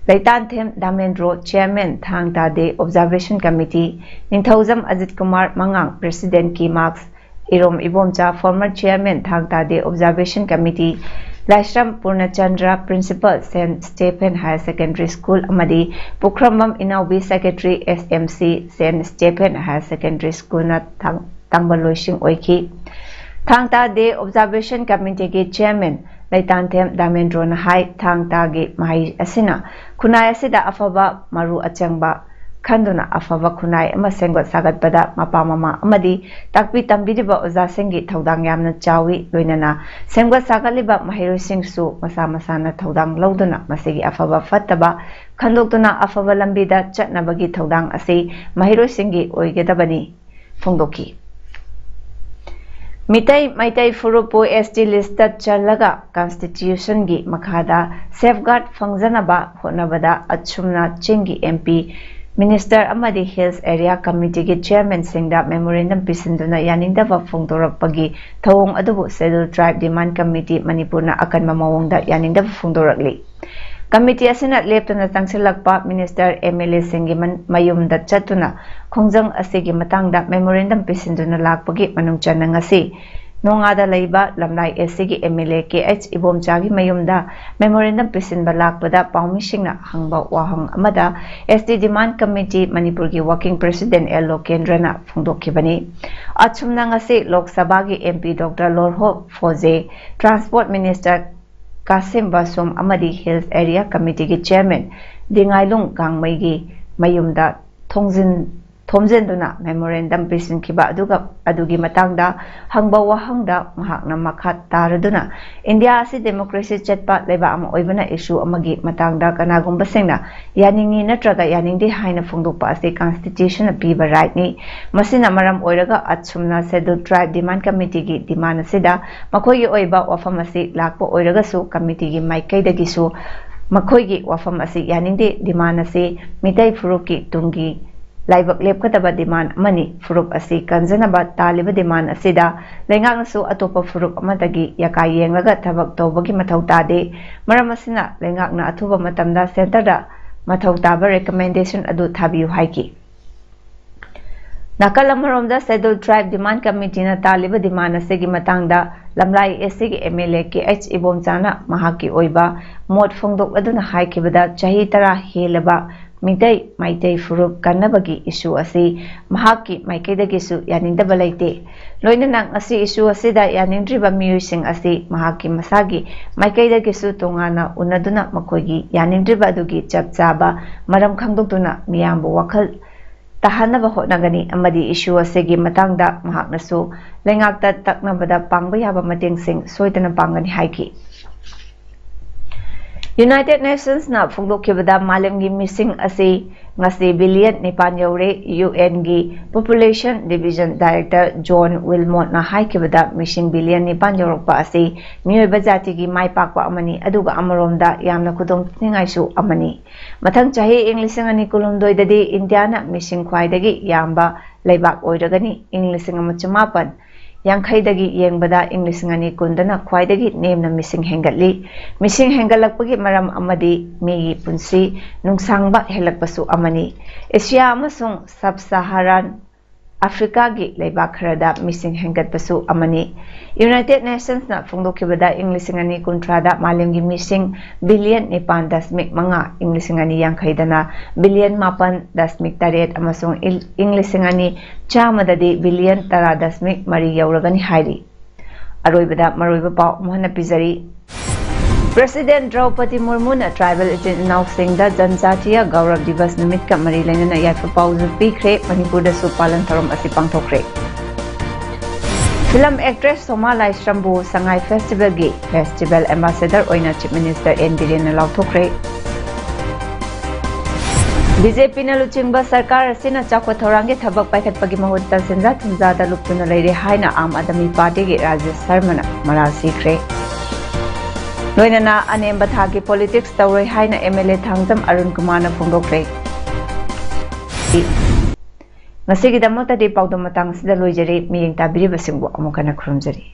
Leitanthem Damendro, chairman Thang Ta day observation committee, Ningthoujam Ajit Kumar ꯃꯉꯥꯡ, ꯄ꯭ꯔꯦꯁꯤꯗꯦꯟꯠ ꯀꯤꯃꯥꯛꯁ, Irom Ibomcha, former chairman Thang Ta day observation committee, Laishram Purnachandra, principal Saint Stephen higher secondary school, ꯑꯃꯗꯤ ꯄꯨꯈ꯭ꯔꯝꯕꯝ ꯏꯅꯥꯎꯕꯤ, ꯁꯦꯀ꯭ꯔꯦꯇꯔꯤ, ꯑꯦꯁ ꯑꯦꯝ ꯁꯤ ꯁꯦꯟ ꯁ꯭ꯇꯦꯐꯦꯟ ꯍꯥꯌꯔ ꯁꯦꯀꯦꯟꯗꯔꯤ ꯁ꯭ꯀꯨꯜꯅ ꯊꯥꯡ-, ꯇꯥꯡꯕ ꯂꯣꯏꯁꯤꯡ ꯑꯣꯏꯈꯤ꯫ ꯊꯥꯡ ꯇꯥ ꯗꯦ ꯑꯣꯕꯖꯥꯔꯕꯦꯁꯟ ꯀꯃꯤꯇꯤꯒꯤ ꯆꯤꯌꯔꯃꯦꯟ ꯂꯩꯇꯥꯟꯊꯦꯝ ꯗꯥꯃꯦꯟꯗ꯭ꯔꯣꯅ ꯍꯥꯏ, ꯊꯥꯡ ꯇꯥꯒꯤ ꯃꯍꯩ ꯑꯁꯤꯅ ꯈꯨꯟꯅꯥꯏ ꯑꯁꯤꯗ ꯑꯐꯕ ꯃꯔꯨ ꯑꯆꯪꯕ ꯈꯟꯗꯨꯅ ꯑꯐꯕ ꯈꯨꯟꯅꯥꯏ ꯑꯃ ꯁꯦꯝꯒꯠ ꯁꯥꯒꯠꯄꯗ ꯃꯄꯥ ꯃꯃꯥ ꯑꯃꯗꯤ ꯇꯥꯛꯄꯤ ꯇꯝꯕꯤꯔꯤꯕ ꯑꯣꯖꯥꯁꯤꯡꯒꯤ ꯊꯧꯗꯥꯡ ꯌꯥꯝꯅ ꯆꯥꯎꯏ꯫ ꯂꯣꯏꯅꯅ ꯁꯦꯝꯒꯠ ꯁꯥꯒꯠꯂꯤꯕ ꯃꯍꯩꯔꯣꯏꯁꯤꯡꯁꯨ ꯃꯁꯥ ꯃꯁꯥꯅ ꯊꯧꯗꯥꯡ ꯂꯧꯗꯨꯅ ꯃꯁꯤꯒꯤ ꯑꯐꯕ ꯐꯠꯇꯕ ꯈꯟꯗꯣꯛꯇꯨꯅ ꯑꯐꯕ ꯂꯝꯕꯤꯗ ꯆꯠꯅꯕꯒꯤ ꯊꯧꯗꯥꯡ ꯑꯁꯤ ꯃꯍꯩꯔꯣꯏꯁꯤꯡꯒꯤ ꯑꯣꯏꯒꯗꯕꯅꯤ ꯐꯣꯡꯗꯣꯛꯈꯤ꯫ ꯃꯤꯇꯩ ꯃꯩꯇꯩ ꯐꯨꯔꯨꯞꯄꯨ ꯑꯦꯁ ꯇꯤ ꯂꯤꯁꯇ ꯆꯜꯂꯒ ꯀꯟꯁꯇꯤꯇ꯭ꯌꯨꯁꯟꯒꯤ ꯃꯈꯥꯗ ꯁꯦꯐꯒꯥꯔꯗ ꯐꯪꯖꯅꯕ ꯍꯣꯠꯅꯕꯗ ꯑꯁꯨꯝꯅ ꯆꯤꯡꯒꯤ ꯑꯦꯝ ꯄꯤ, ꯃꯤꯅꯤꯁꯇꯔ ꯑꯃꯗꯤ ꯍꯤꯜꯁ ꯑꯦꯔꯤꯌꯥ ꯀꯃꯤꯇꯤꯒꯤ ꯆꯤꯌꯔꯃꯦꯟꯁꯤꯡꯗ ꯃꯦꯃꯣꯔꯦꯟꯗꯝ ꯄꯤꯁꯤꯟꯗꯨꯅ ꯌꯥꯅꯤꯡꯗꯕ ꯐꯣꯡꯗꯣꯔꯛꯄꯒꯤ ꯊꯧꯑꯣꯡ ꯑꯗꯨꯕꯨ ꯁꯦꯗꯨꯜ ꯇ꯭ꯔꯥꯏꯕ ꯗꯤꯃꯥꯟꯗ ꯀꯃꯤꯇꯤ ꯃꯅꯤꯄꯨꯔꯅ ꯑꯀꯟꯕ ꯃꯑꯣꯡꯗ ꯌꯥꯅꯤꯡꯗꯕ ꯐꯣꯡꯗꯣꯔꯛꯂꯤ꯫ ꯀꯃꯤꯇꯤ ꯑꯁꯤꯅ ꯂꯦꯞꯇꯅ ꯆꯪꯁꯤꯜꯂꯛꯄ ꯃꯤꯅꯤꯁꯇꯔ, ꯑꯦꯝ ꯑꯦꯜ ꯑꯦꯁꯤꯡꯒꯤ ꯃꯟ-, ꯃꯌꯨꯝꯗ ꯆꯠꯇꯨꯅ ꯈꯣꯡꯖꯪ ꯑꯁꯤꯒꯤ ꯃꯇꯥꯡꯗ ꯃꯦꯃꯣꯔꯦꯟꯗꯝ ꯄꯤꯁꯤꯟꯗꯨꯅ ꯂꯥꯛꯄꯒꯤ ꯃꯅꯨꯡ ꯆꯟꯅ ꯉꯁꯤ ꯅꯣꯡꯉꯥꯗ ꯂꯩꯕ ꯂꯝꯂꯥꯏ ꯑꯦꯁ ꯁꯤꯒꯤ M L A K H ꯏꯕꯣꯝꯆꯥꯒꯤ ꯃꯌꯨꯝꯗ ꯃꯦꯃꯣꯔꯦꯟꯗꯝ ꯄꯤꯁꯤꯟꯕ ꯂꯥꯛꯄꯗ ꯄꯥꯎꯃꯤꯁꯤꯡꯅ ꯍꯪꯕ ꯋꯥꯍꯪ ꯑꯃꯗ ꯑꯦꯁ ꯇꯤ ꯗꯤꯃꯥꯟꯗ ꯀꯃꯤꯇꯤ ꯃꯅꯤꯄꯨꯔꯒꯤ ꯋꯥꯔꯀꯤꯡ ꯄ꯭ꯔꯦꯁꯤꯗꯦꯟꯠ ꯑꯦꯜ ꯂꯣꯀꯦꯟꯗ꯭ꯔꯅ ꯐꯣꯡꯗꯣꯛꯈꯤꯕꯅꯤ꯫ ꯑꯁꯨꯝꯅ ꯉꯁꯤ ꯂꯣꯛ ꯁꯚꯥꯒꯤ M P doctor Lorho Pfoze, transport minister Kashim Vashum ꯑꯃꯗꯤ ꯍꯤꯜꯁ ꯑꯦꯔꯤꯌꯥ ꯀꯃꯤꯇꯤꯒꯤ ꯆꯤꯌꯔꯃꯦꯟ ꯗꯤꯉꯥꯏꯂꯨꯡ ꯒꯥꯡꯃꯩꯒꯤ ꯃꯌꯨꯝꯗ ꯊꯣꯡꯖꯤꯟ-, ꯈꯣꯝꯖꯤꯟꯗꯨꯅ memorandum ꯄꯤꯁꯤꯟꯈꯤꯕ ꯑꯗꯨꯒ ꯑꯗꯨꯒꯤ ꯃꯇꯥꯡꯗ ꯍꯪꯕ ꯋꯥꯍꯪꯗ ꯃꯍꯥꯛꯅ ꯃꯈꯥ ꯇꯥꯔꯗꯨꯅ, "ꯏꯟꯗꯤꯌꯥ ꯑꯁꯤ democracy ꯆꯠꯄ ꯂꯩꯕꯥꯛ ꯑꯃ ꯑꯣꯏꯕꯅ issue ꯑꯃꯒꯤ ꯃꯇꯥꯡꯗ ꯀꯅꯥꯒꯨꯝꯕꯁꯤꯡꯅ ꯌꯥꯅꯤꯡꯏ ꯅꯠꯇ꯭ꯔꯒ ꯌꯥꯅꯤꯡꯗꯦ ꯍꯥꯏꯅ ꯐꯣꯡꯗꯣꯛꯄ ꯑꯁꯤ constitution ꯅ ꯄꯤꯕ right ꯅꯤ꯫ ꯃꯁꯤꯅ ꯃꯔꯝ ꯑꯣꯏꯔꯒ ꯑꯁꯨꯝꯅ Scheduled Tribe Demand Committee ꯒꯤ demand ꯑꯁꯤꯗ ꯃꯈꯣꯏꯒꯤ ꯑꯣꯏꯕ ꯋꯥꯐꯝ ꯑꯁꯤ ꯂꯥꯛꯄ ꯑꯣꯏꯔꯒꯁꯨ committee ꯒꯤ ꯃꯥꯏꯀꯩꯗꯒꯤꯁꯨ ꯃꯈꯣꯏꯒꯤ ꯋꯥꯐꯝ ꯑꯁꯤ ꯌꯥꯅꯤꯡꯗꯦ꯫ Demand ꯑꯁꯤ ꯃꯤꯇꯩ ꯐꯨꯔꯨꯞꯀꯤ ꯇꯨꯡꯒꯤ ꯂꯥꯏꯕꯛ ꯂꯦꯞꯀꯗꯕ demand ꯑꯃꯅꯤ꯫ ꯐꯨꯔꯨꯞ ꯑꯁꯤ ꯀꯟꯖꯅꯕ ꯇꯥꯜꯂꯤꯕ demand ꯑꯁꯤꯗ ꯂꯩꯉꯥꯛꯅꯁꯨ ꯑꯇꯣꯞꯄ ꯐꯨꯔꯨꯞ ꯑꯃꯗꯒꯤ ꯌꯥꯀꯥꯏ ꯌꯦꯡꯂꯒ ꯊꯕꯛ ꯇꯧꯕꯒꯤ ꯃꯊꯧ ꯇꯥꯗꯦ꯫ ꯃꯔꯝ ꯑꯁꯤꯅ ꯂꯩꯉꯥꯛꯅ ꯑꯊꯨꯕ ꯃꯇꯝꯗ centre ꯗ ꯃꯊꯧ ꯇꯥꯕ recommendation ꯑꯗꯨ ꯊꯥꯕꯤꯌꯨ" ꯍꯥꯏꯈꯤ꯫ ꯅꯥꯀꯜ ꯑꯃꯔꯣꯝꯗ, Scheduled Tribe Demand Committee ꯅ ꯇꯥꯜꯂꯤꯕ demand ꯑꯁꯤꯒꯤ ꯃꯇꯥꯡꯗ ꯂꯝꯂꯥꯏ S C ꯒꯤ M L A K H ꯏꯕꯣꯝꯆꯥꯅ ꯃꯍꯥꯛꯀꯤ ꯑꯣꯏꯕ ꯃꯣꯠ ꯐꯣꯡꯗꯣꯛꯂꯗꯨꯅ ꯍꯥꯏꯈꯤꯕꯗ, ꯆꯍꯤ ꯇꯔꯥ ꯍꯦꯜꯂꯕ ꯃꯤꯇꯩ ꯃꯩꯇꯩ ꯐꯨꯔꯨꯞ ꯀꯟꯅꯕꯒꯤ issue ꯑꯁꯤ ꯃꯍꯥꯛꯀꯤ ꯃꯥꯏꯀꯩꯗꯒꯤꯁꯨ ꯌꯥꯅꯤꯡꯗꯕ ꯂꯩꯇꯦ꯫ ꯂꯣꯏꯅꯅ ꯉꯁꯤ issue ꯑꯁꯤꯗ ꯌꯥꯅꯤꯡꯗ꯭ꯔꯤꯕ ꯃꯤꯑꯣꯏꯁꯤꯡ ꯑꯁꯤ ꯃꯍꯥꯛꯀꯤ ꯃꯁꯥꯒꯤ ꯃꯥꯏꯀꯩꯗꯒꯤꯁꯨ ꯇꯣꯉꯥꯟꯅ ꯎꯅꯗꯨꯅ ꯃꯈꯣꯏꯒꯤ ꯌꯥꯅꯤꯡꯗ꯭ꯔꯤꯕ ꯑꯗꯨꯒꯤ ꯆꯞ ꯆꯥꯕ ꯃꯔꯝ ꯈꯪꯗꯣꯛꯇꯨꯅ ꯃꯤꯌꯥꯝꯕꯨ ꯋꯥꯈꯜ ꯇꯥꯍꯟꯅꯕ ꯍꯣꯠꯅꯒꯅꯤ ꯑꯃꯗꯤ issue ꯑꯁꯤꯒꯤ ꯃꯇꯥꯡꯗ ꯃꯍꯥꯛꯅꯁꯨ ꯂꯩꯉꯥꯛꯇ ꯇꯛꯅꯕꯗ ꯄꯥꯡꯕ ꯌꯥꯕ ꯃꯇꯦꯡꯁꯤꯡ ꯁꯣꯏꯗꯅ ꯄꯥꯡꯒꯅꯤ ꯍꯥꯏꯈꯤ꯫ United Nations ꯅ ꯐꯣꯡꯗꯣꯛꯈꯤꯕꯗ ꯃꯥꯂꯦꯝꯒꯤ ꯃꯤꯁꯤꯡ ꯑꯁꯤ ꯉꯁꯤ billion ꯅꯤꯄꯥꯟ ꯌꯧꯔꯦ꯫ U N ꯒꯤ Population Division Director John Wilmot ꯅ ꯍꯥꯏꯈꯤꯕꯗ, ꯃꯤꯁꯤꯡ billion ꯅꯤꯄꯥꯟ ꯌꯧꯔꯛꯄ ꯑꯁꯤ ꯃꯤꯑꯣꯏꯕ ꯖꯥꯇꯤꯒꯤ ꯃꯥꯏ ꯄꯥꯛꯄ ꯑꯃꯅꯤ, ꯑꯗꯨꯒ ꯑꯃꯔꯣꯝꯗ ꯌꯥꯝꯅ ꯈꯨꯗꯣꯡ ꯊꯤꯅꯤꯡꯉꯥꯏꯁꯨ ꯑꯃꯅꯤ꯫ ꯃꯊꯪ ꯆꯍꯤ ꯏꯪ ꯂꯤꯁꯤꯡ ꯑꯅꯤ ꯀꯨꯟꯍꯨꯝꯗꯣꯏꯗꯗꯤ ꯏꯟꯗꯤꯌꯥꯅ ꯃꯤꯁꯤꯡ ꯈ꯭ꯋꯥꯏꯗꯒꯤ ꯌꯥꯝꯕ ꯂꯩꯕꯥꯛ ꯑꯣꯏꯔꯒꯅꯤ꯫ ꯏꯪ ꯂꯤꯁꯤꯡ ꯑꯃ ꯆꯃꯥꯄꯟ ꯌꯥꯡꯈꯩꯗꯒꯤ ꯌꯦꯡꯕꯗ ꯏꯪ ꯂꯤꯁꯤꯡ ꯑꯅꯤ ꯀꯨꯟꯗꯅ ꯈ꯭ꯋꯥꯏꯗꯒꯤ ꯅꯦꯝꯅ ꯃꯤꯁꯤꯡ ꯍꯦꯟꯒꯠꯂꯤ꯫ ꯃꯤꯁꯤꯡ ꯍꯦꯟꯒꯠꯂꯛꯄꯒꯤ ꯃꯔꯝ ꯑꯃꯗꯤ ꯃꯤꯒꯤ ꯄꯨꯟꯁꯤ ꯅꯨꯡꯁꯥꯡꯕ ꯍꯦꯜꯂꯛꯄꯁꯨ ꯑꯃꯅꯤ꯫ ꯑꯦꯁꯤꯌꯥ ꯑꯃꯁꯨꯡ sub-Saharan ꯑꯐ꯭ꯔꯤꯀꯥꯒꯤ ꯂꯩꯕꯥꯛ ꯈꯔꯗ ꯃꯤꯁꯤꯡ ꯍꯦꯟꯒꯠꯄꯁꯨ ꯑꯃꯅꯤ꯫ United Nations ꯅ ꯐꯣꯡꯗꯣꯛꯈꯤꯕꯗ ꯏꯪ ꯂꯤꯁꯤꯡ ꯑꯅꯤ ꯀꯨꯟꯊ꯭ꯔꯥꯗ ꯃꯥꯂꯦꯝꯒꯤ ꯃꯤꯁꯤꯡ billion ꯅꯤꯄꯥꯟ ꯗꯁꯃꯤꯛ ꯃꯉꯥ, ꯏꯪ ꯂꯤꯁꯤꯡ ꯑꯅꯤ ꯌꯥꯡꯈꯩꯗꯅ billion ꯃꯥꯄꯟ ꯗꯁꯃꯤꯛ ꯇꯔꯦꯠ ꯑꯃꯁꯨꯡ ꯏꯜ-, ꯏꯪ ꯂꯤꯁꯤꯡ ꯑꯅꯤ ꯆꯥꯝꯃꯗꯗꯤ billion ꯇꯔꯥ ꯗꯁꯃꯤꯛ ꯃꯔꯤ ꯌꯧꯔꯒꯅꯤ ꯍꯥꯏꯔꯤ꯫ ꯑꯔꯣꯏꯕꯗ ꯃꯔꯨꯑꯣꯏꯕ ꯄꯥꯎ ꯑꯃꯨꯛ ꯍꯟꯅ ꯄꯤꯖꯔꯤ꯫ ꯄ꯭ꯔꯦꯁꯤꯗꯦꯟꯠ ꯗ꯭ꯔꯧꯄꯗꯤ ꯃꯨꯔꯃꯨꯅ ꯇ꯭ꯔꯥꯏꯕꯦꯜ ꯏꯆꯤꯟ ꯏꯅꯥꯎꯁꯤꯡꯗ ꯖꯟꯖꯥꯇꯤꯌꯥ ꯒꯧꯔꯕ ꯗꯤꯕꯁ ꯅꯨꯃꯤꯠꯀ ꯃꯔꯤ ꯂꯩꯅꯅ ꯌꯥꯏꯐ ꯄꯥꯎꯖꯦꯜ ꯄꯤꯈ꯭ꯔꯦ꯫ ꯃꯅꯤꯄꯨꯔꯗꯁꯨ ꯄꯥꯂꯟ ꯊꯧꯔꯝ ꯑꯁꯤ ꯄꯥꯡꯊꯣꯛꯈ꯭ꯔꯦ꯫ ꯐꯤꯂꯝ ꯑꯦꯛꯇ꯭ꯔꯦꯁ ꯁꯣꯃꯥ ꯂꯥꯏꯁ꯭ꯔꯝꯕꯨ ꯁꯉꯥꯏ ꯐꯦꯁꯇꯤꯚꯦꯜꯒꯤ ꯐꯦꯁꯇꯤꯚꯦꯜ ꯑꯦꯝꯕꯥꯁꯦꯗꯔ ꯑꯣꯏꯅ ꯆꯤꯐ ꯃꯤꯅꯤꯁꯇꯔ ꯑꯦꯟ ꯕꯤꯔꯦꯟꯅ ꯂꯥꯎꯊꯣꯛꯈ꯭ꯔꯦ꯫ ꯕꯤ ꯖꯦ ꯄꯤꯅ ꯂꯨꯆꯤꯡꯕ ꯁꯔꯀꯥꯔ ꯑꯁꯤꯅ ꯆꯥꯎꯈꯠ ꯊꯧꯔꯥꯡꯒꯤ ꯊꯕꯛ ꯄꯥꯏꯈꯠꯄꯒꯤ ꯃꯍꯨꯠꯇ ꯁꯦꯟꯖꯥ ꯊꯨꯝꯖꯥꯗ ꯂꯨꯞꯇꯨꯅ ꯂꯩꯔꯦ ꯍꯥꯏꯅ ꯑꯥꯝ ꯑꯥꯗꯃꯤ ꯄꯥꯔꯇꯤꯒꯤ ꯔꯥꯖꯦꯁ ꯁꯔꯃꯅ ꯃꯔꯥꯜ ꯁꯤꯈ꯭ꯔꯦ꯫ ꯂꯣꯏꯅꯅ ꯑꯅꯦꯝꯕ ꯊꯥꯛꯀꯤ ꯄꯣꯂꯤꯇꯤꯛꯁ ꯇꯧꯔꯣꯏ ꯍꯥꯏꯅ ꯑꯦꯝ ꯑꯦꯜ ꯑꯦ ꯊꯥꯡꯖꯝ ꯑꯔꯨꯟ ꯀꯨꯃꯥꯔꯅ ꯐꯣꯡꯗꯣꯛꯈ꯭ꯔꯦ꯫ ꯉꯁꯤꯒꯤꯗꯃꯛꯇꯗꯤ ꯄꯥꯎꯗꯝ ꯃꯇꯥꯡ ꯑꯁꯤꯗ ꯂꯣꯏꯖꯔꯦ꯫ ꯃꯤꯠꯌꯦꯡ ꯇꯥꯕꯤꯔꯤꯕꯁꯤꯡꯕꯨ ꯑꯃꯨꯛ ꯍꯟꯅ ꯈꯨꯔꯨꯝꯖꯔꯤ꯫